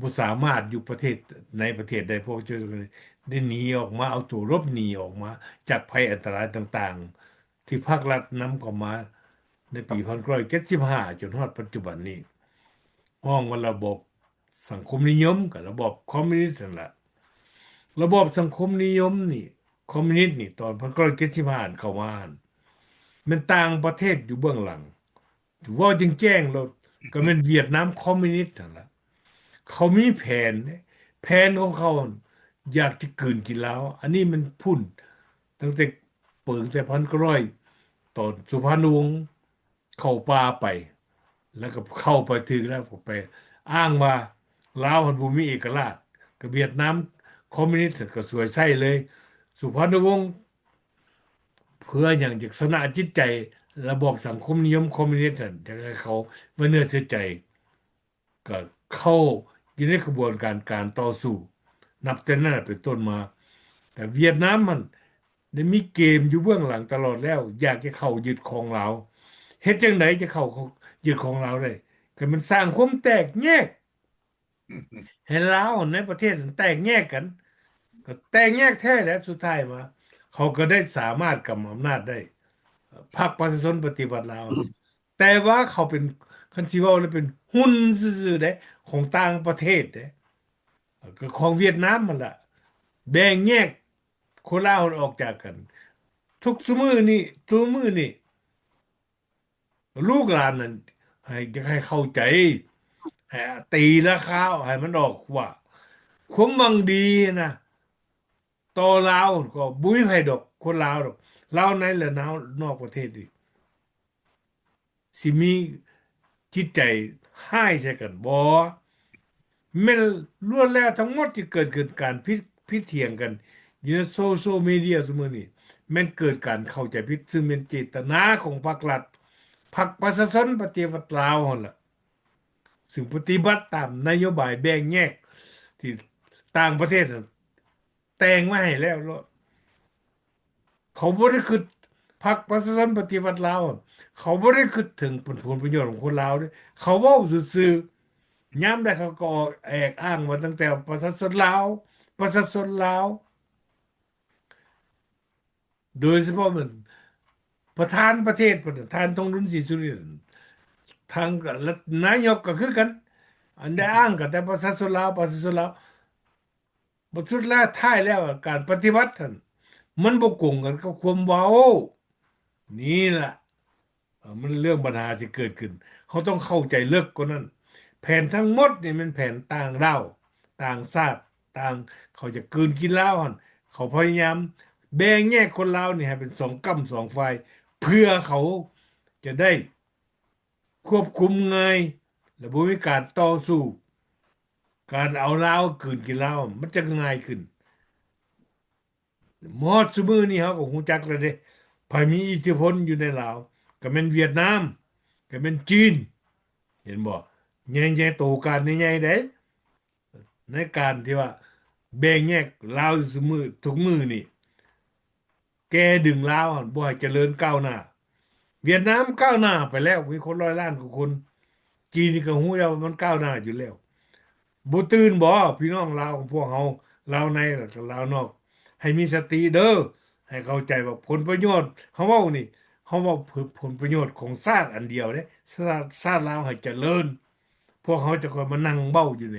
ບໍ່ສາມາດຢູ່ປະເທດ ໃນປະເທດໃດ ພວກເຈົ້າໄດ້ໜີອອກມາ ເອົາໂຕຫຼົບໜີອອກມາຈາກໄພອັນຕະລາຍຕ່າງໆ ທີ່ພາກລັດນຳເຂົ້າມາໃນປີພັນເກົ້າຮ້ອຍເຈັດສິບຫ້າ ຈົນຮອດປັດຈຸບັນນີ້ ຮ້ອງວ່າລະບອບ ສັງຄົມນິຍົມ ກັບລະບອບຄອມມິວນິດຫັ້ນລະ. ລະບອບສັງຄົມນິຍົມນີ້ ຄອມມິວນິດນີ້ ຕອນພັນເກົ້າຮ້ອຍເຈັດສິບຫ້າເຂົ້າມາຫັ້ນ ແມ່ນຕ່າງປະເທດຢູ່ເບື້ອງຫຼັງ. ເວົ້າແຈ້ງໆໂລດ ກໍແມ່ນຫວຽດນາມຄອມມິວນິດຫັ້ນລະ. ເຂົາມີແຜນເດ້ ແຜນຂອງເຂົາຫັ້ນ ຢາກຈະກືນກິນລາວ. ອັນນີ້ມັນພຸ້ນ ຕັ້ງແຕ່ເປີງແຕ່ພັນເກົ້າຮ້ອຍ ຕອນສຸພານຸວົງ ເຂົ້າປ່າໄປ ແລ້ວກໍເຂົ້າໄປຖືກແລ້ວ ກໍໄປອ້າງວ່າລາວຫັ້ນບໍ່ມີເອກະລາດ ກໍຫວຽດນາມຄອມມິວນິດກໍສວຍໃຊ້ເລີຍ. ສຸພານຸວົງ ເພື່ອຫຍັງ? ຢາກຊະນະຈິດໃຈລະບອບສັງຄົມນິຍົມຄອມມິວນິດນັ້ນ ຢາກໃຫ້ເຂົາໄວ້ເນື້ອເຊື່ອໃຈ. ກໍເຂົ້າຢູ່ໃນຂະບວນການການຕໍ່ສູ້ ນັບແຕ່ນັ້ນເປັນຕົ້ນມາ. ແຕ່ຫວຽດນາມຫັ້ນໄດ້ມີເກມຢູ່ເບື້ອງຫຼັງຕະຫຼອດແລ້ວ ຢາກຈະເຂົ້າຍຶດຄອງລາວ. ເຮັດຈັ່ງໃດຈະເຂົ້າຍຶດຄອງລາວໄດ້? ກໍແມ່ນສ້າງຄວາມແຕກແຍກ ໃຫ້ລາວໃນປະເທດແຕກແຍກກັນ ກໍແຕກແຍກແທ້ແຫຼະ. ສຸດທ້າຍມາ ເຂົາກໍໄດ້ສາມາດກຳອຳນາດໄດ້ ພັກປະຊາຊົນປະຕິວັດລາວ. ແຕ່ວ່າເຂົາເປັນ ຄັນຊິເວົ້າແລ້ວເປັນຫຸ່ນຊື່ໆເດ້ ຂອງຕ່າງປະເທດເດ້ ກໍຂອງຫວຽດນາມຫັ້ນລະ ແບ່ງແຍກຄົນລາວອອກຈາກກັນ. ທຸກຊຸມື້ນີ້ ຊຸມື້ນີ້ ລູກຫຼານນັ້ນ ໃຫ້ ຢາກໃຫ້ເຂົ້າໃຈ ໃຫ້ຕີລາຄາໃຫ້ມັນອອກວ່າ ຄວາມຫວັງດີນະ ຕໍ່ລາວກໍບໍ່ມີໃຜດອກ ຄົນລາວດອກ ລາວໃນ ແລະ ລາວນອກປະເທດນີ້ ຊິມີຈິດໃຈຮ້າຍໃສ່ກັນບໍ່? ແມ່ນລ້ວນແລ້ວທັງໝົດທີ່ເກີດຂຶ້ນ ການຜິດ ຜິດຖຽງກັນຢູ່ໃນໂຊຊຽວມີເດຍຊຸມື້ນີ້ ແມ່ນເກີດການເຂົ້າໃຈຜິດ ຊຶ່ງແມ່ນເຈດຕະນາຂອງພັກລັດ ພັກປະຊາຊົນປະຕິວັດລາວຫັ້ນລະ ຊຶ່ງປະຕິບັດຕາມນະໂຍບາຍແບ່ງແຍກທີ່ຕ່າງປະເທດນັ້ນ ແຕ່ງມາໃຫ້ແລ້ວໂລດ. ເຂົາບໍ່ໄດ້ຄິດ ພັກປະຊາຊົນປະຕິວັດລາວ ເຂົາບໍ່ໄດ້ຄິດເຖິງຜົນປະໂຫຍດຂອງຄົນລາວເດ້ ເຂົາເວົ້າຊື່ໆ. ຍາມໃດເຂົາກໍອອກແອກອ້າງວ່າຕັ້ງແຕ່ປະຊາຊົນລາວ ປະຊາຊົນລາວ ໂດຍສະເພາະແມ່ນປະທານປະເທດ ທ່ານທອງລຸນ ສີສຸລິດ ທາງນາຍົກກໍຄືກັນ ອັນໄດ້ອ້າງກໍແຕ່ປະຊາຊົນລາວ ປະຊາຊົນລາວ. ບັດສຸດແລ້ວ ທ້າຍແລ້ວ ການປະຕິບັດຫັ້ນ ມັນບໍ່ກົງກັນກັບຄວາມເວົ້າ. ນີ້ລະ ເອີ ມັນເລື່ອງບັນຫາທີ່ເກີດຂຶ້ນ ເຮົາຕ້ອງເຂົ້າໃຈເລິກກວ່ານັ້ນ. ແຜນທັງໝົດນີ້ແມ່ນແຜນຕ່າງດ້າວ ຕ່າງຊາດ ຕ່າງ ເຂົາຈະກືນກິນລາວຫັ້ນ ເຂົາພະຍາຍາມແບ່ງແຍກຄົນລາວນີ້ໃຫ້ເປັນສອງກ້ຳສອງຝ່າຍ ເພື່ອເຂົາຈະໄດ້ ຄວບຄຸມງ່າຍ ແລະ ບໍ່ມີການຕໍ່ສູ້. ການເອົາລາວກືນກິນລາວ ມັນຈະງ່າຍຂຶ້ນ. ມາຮອດຊຸມື້ນີ້ເຮົາກໍຮູ້ຈັກແລ້ວເດ້ ໃຜມີອິດທິພົນຢູ່ໃນລາວ ກໍແມ່ນຫວຽດນາມ ກໍແມ່ນຈີນ ເຫັນບໍ່? ໃຫຍ່ໆ ໂຕການໃຫຍ່ໆ ເດ້. ໃນການທີ່ວ່າແບ່ງແຍກລາວຢູ່ຊຸມື້ ທຸກມື້ນີ້ ແກ່ດຶງລາວຫັ້ນ ບໍ່ໃຫ້ຈະເລີນກ້າວໜ້າ. ຫວຽດນາມກ້າວໜ້າໄປແລ້ວ ມີຄົນຮ້ອຍລ້ານກວ່າຄົນ. ຈີນນີ້ກໍຮູ້ແລ້ວວ່າມັນກ້າວໜ້າຢູ່ແລ້ວ. ບໍ່ຕື່ນບໍ ພີ່ນ້ອງລາວຂອງພວກເຮົາ ລາວໃນ ແລະ ກໍລາວນອກ ໃຫ້ມີສະຕິເດີ ໃຫ້ເຂົ້າໃຈວ່າຜົນປະໂຫຍດເຮົາເວົ້ານີ້ ເຮົາເວົ້າເພື່ອຜົນປະໂຫຍດຂອງຊາດອັນດຽວເດ້ ຊາດ ຊາດລາວໃຫ້ຈະເລີນ. ພວກເຮົາຈະຄ່ອຍມານັ່ງເວົ້າຢູ່ໃນ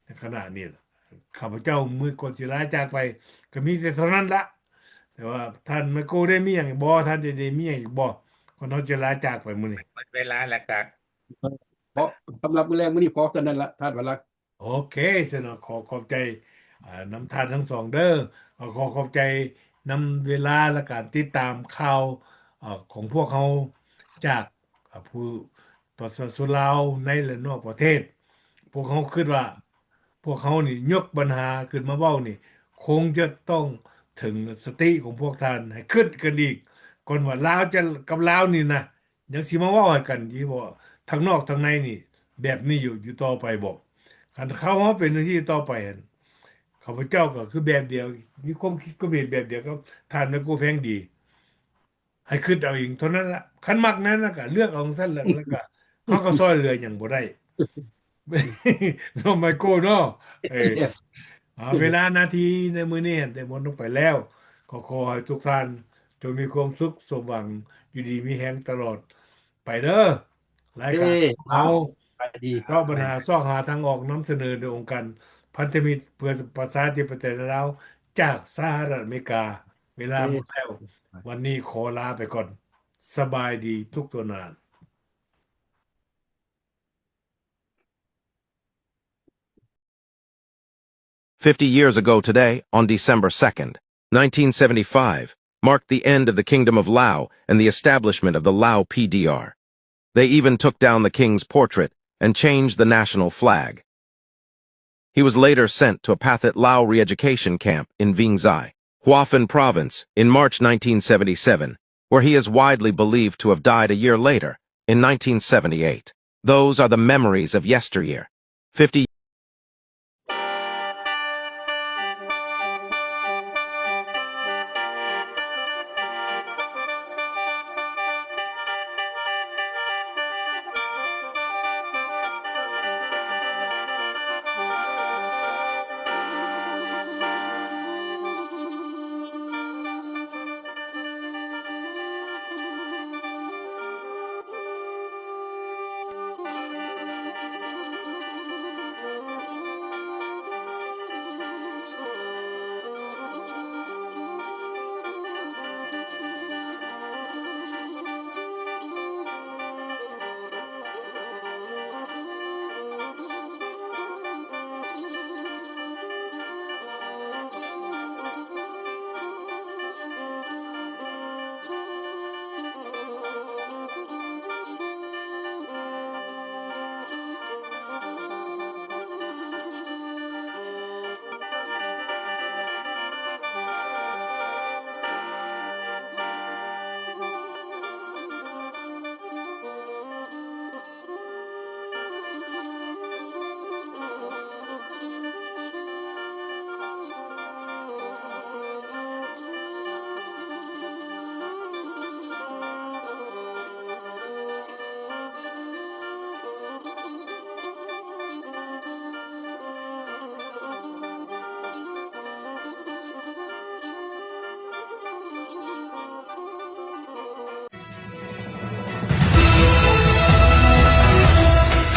ໃນຂະນະນີ້ລະ. ຂ້າພະເຈົ້າມື້ກ່ອນຊິລາຈາກໄປ ກໍມີແຕ່ເທົ່ານັ້ນລະ. ແຕ່ວ່າທ່ານໄມໂກໄດ້ມີຫຍັງອີກບໍ່? ທ່ານຈະໄດ້ມີຫຍັງອີກບໍ່? ກ່ອນເຮົາຈະລາຈາກໄປມື້ນີ້. ໝົດເວລາແລ້ວກະ ເພາະສຳລັບມື້ແລງມື້ນີ້ພໍສ່ຳນັ້ນລະ ທ່ານວະລະ. ໂອເຄ ຊັ້ນເນາະ ຂໍຂອບໃຈ ອ່າ ນຳທ່ານທັງສອງເດີ້. ກໍຂໍຂອບໃຈນຳເວລາ ແລະ ການຕິດຕາມຂ່າວ ເອີ ຂອງພວກເຮົາຈາກ ເອີ ຜູ້ປະຊາຊົນລາວໃນ ແລະ ນອກປະເທດ. ພວກເຮົາຄິດວ່າ ພວກເຮົານີ້ຍົກບັນຫາຂຶ້ນມາເວົ້ານີ້ ຄົງຈະຕ້ອງເຖິງສະຕິຂອງພວກທ່ານ ໃຫ້ຄິດກັນອີກກ່ອນວ່າ ລາວຈະ ກັບລາວນີ້ນະ ຍັງຊິມາເວົ້າໃຫ້ກັນອີກບໍ່? ທັງນອກທັງໃນນີ້ ແບບນີ້ຢູ່ ຢູ່ຕໍ່ໄປບໍ່? ຄັນເຮົາເປັນຈັ່ງຊີ້ຕໍ່ໄປຫັ້ນ ຂ້າພະເຈົ້າກໍຄືແບບດຽວ ມີຄວາມຄິດຄວາມເຫັນແບບດຽວກັບທ່ານໄມໂກ ແພງດີ. ໃຫ້ຄິດເອົາເອງເທົ່ານັ້ນລະ. ຄັນມັກແນວນັ້ນກໍເລືອກເອົາຈັ່ງຊັ້ນລະ ແລ້ວກໍເຮົາກໍຊ່ອຍເຫຼືອຫຍັງບໍ່ໄດ້ ເນາະ ໄມໂກເນາະ. ເອີ ອ່າ ເວລາໜ້າທີ່ໃນມື້ນີ້ໄດ້ໝົດລົງໄປແລ້ວ. ກໍຂໍໃຫ້ທຸກທ່ານຈົ່ງມີຄວາມສຸກສົມຫວັງ ຢູ່ດີມີແຮງຕະຫຼອດໄປເດີ້. ລາຍການຂອງເຮົາ ເອີ ສະບາຍດີ ເລາະບັນຫາຊອກຫາທາງອອກ ນຳສະເໜີໂດຍອົງການພັນທະມິດເພື່ອປະຊາທິປະໄຕລາວ ຈາກສະຫະລັດອາເມລິກາ. ເວລາໝົດແລ້ວ ເອີ ວັນນີ້ຂໍລາໄປກ່ອນ. ສະບາຍດີທຸກທົ່ວໜ້າ. Fifty years ago today, on December second, nineteen seventy-five, marked the end of the Kingdom of Lao and the establishment of the Lao P D R. They even took down the king's portrait and changed the national flag. He was later sent to a Pathet Lao re-education camp in Viengxai, Hua Phin Province, in March nineteen seventy-seven, where he is widely believed to have died a year later, in nineteen seventy-eight. Those are the memories of yesteryear. Fifty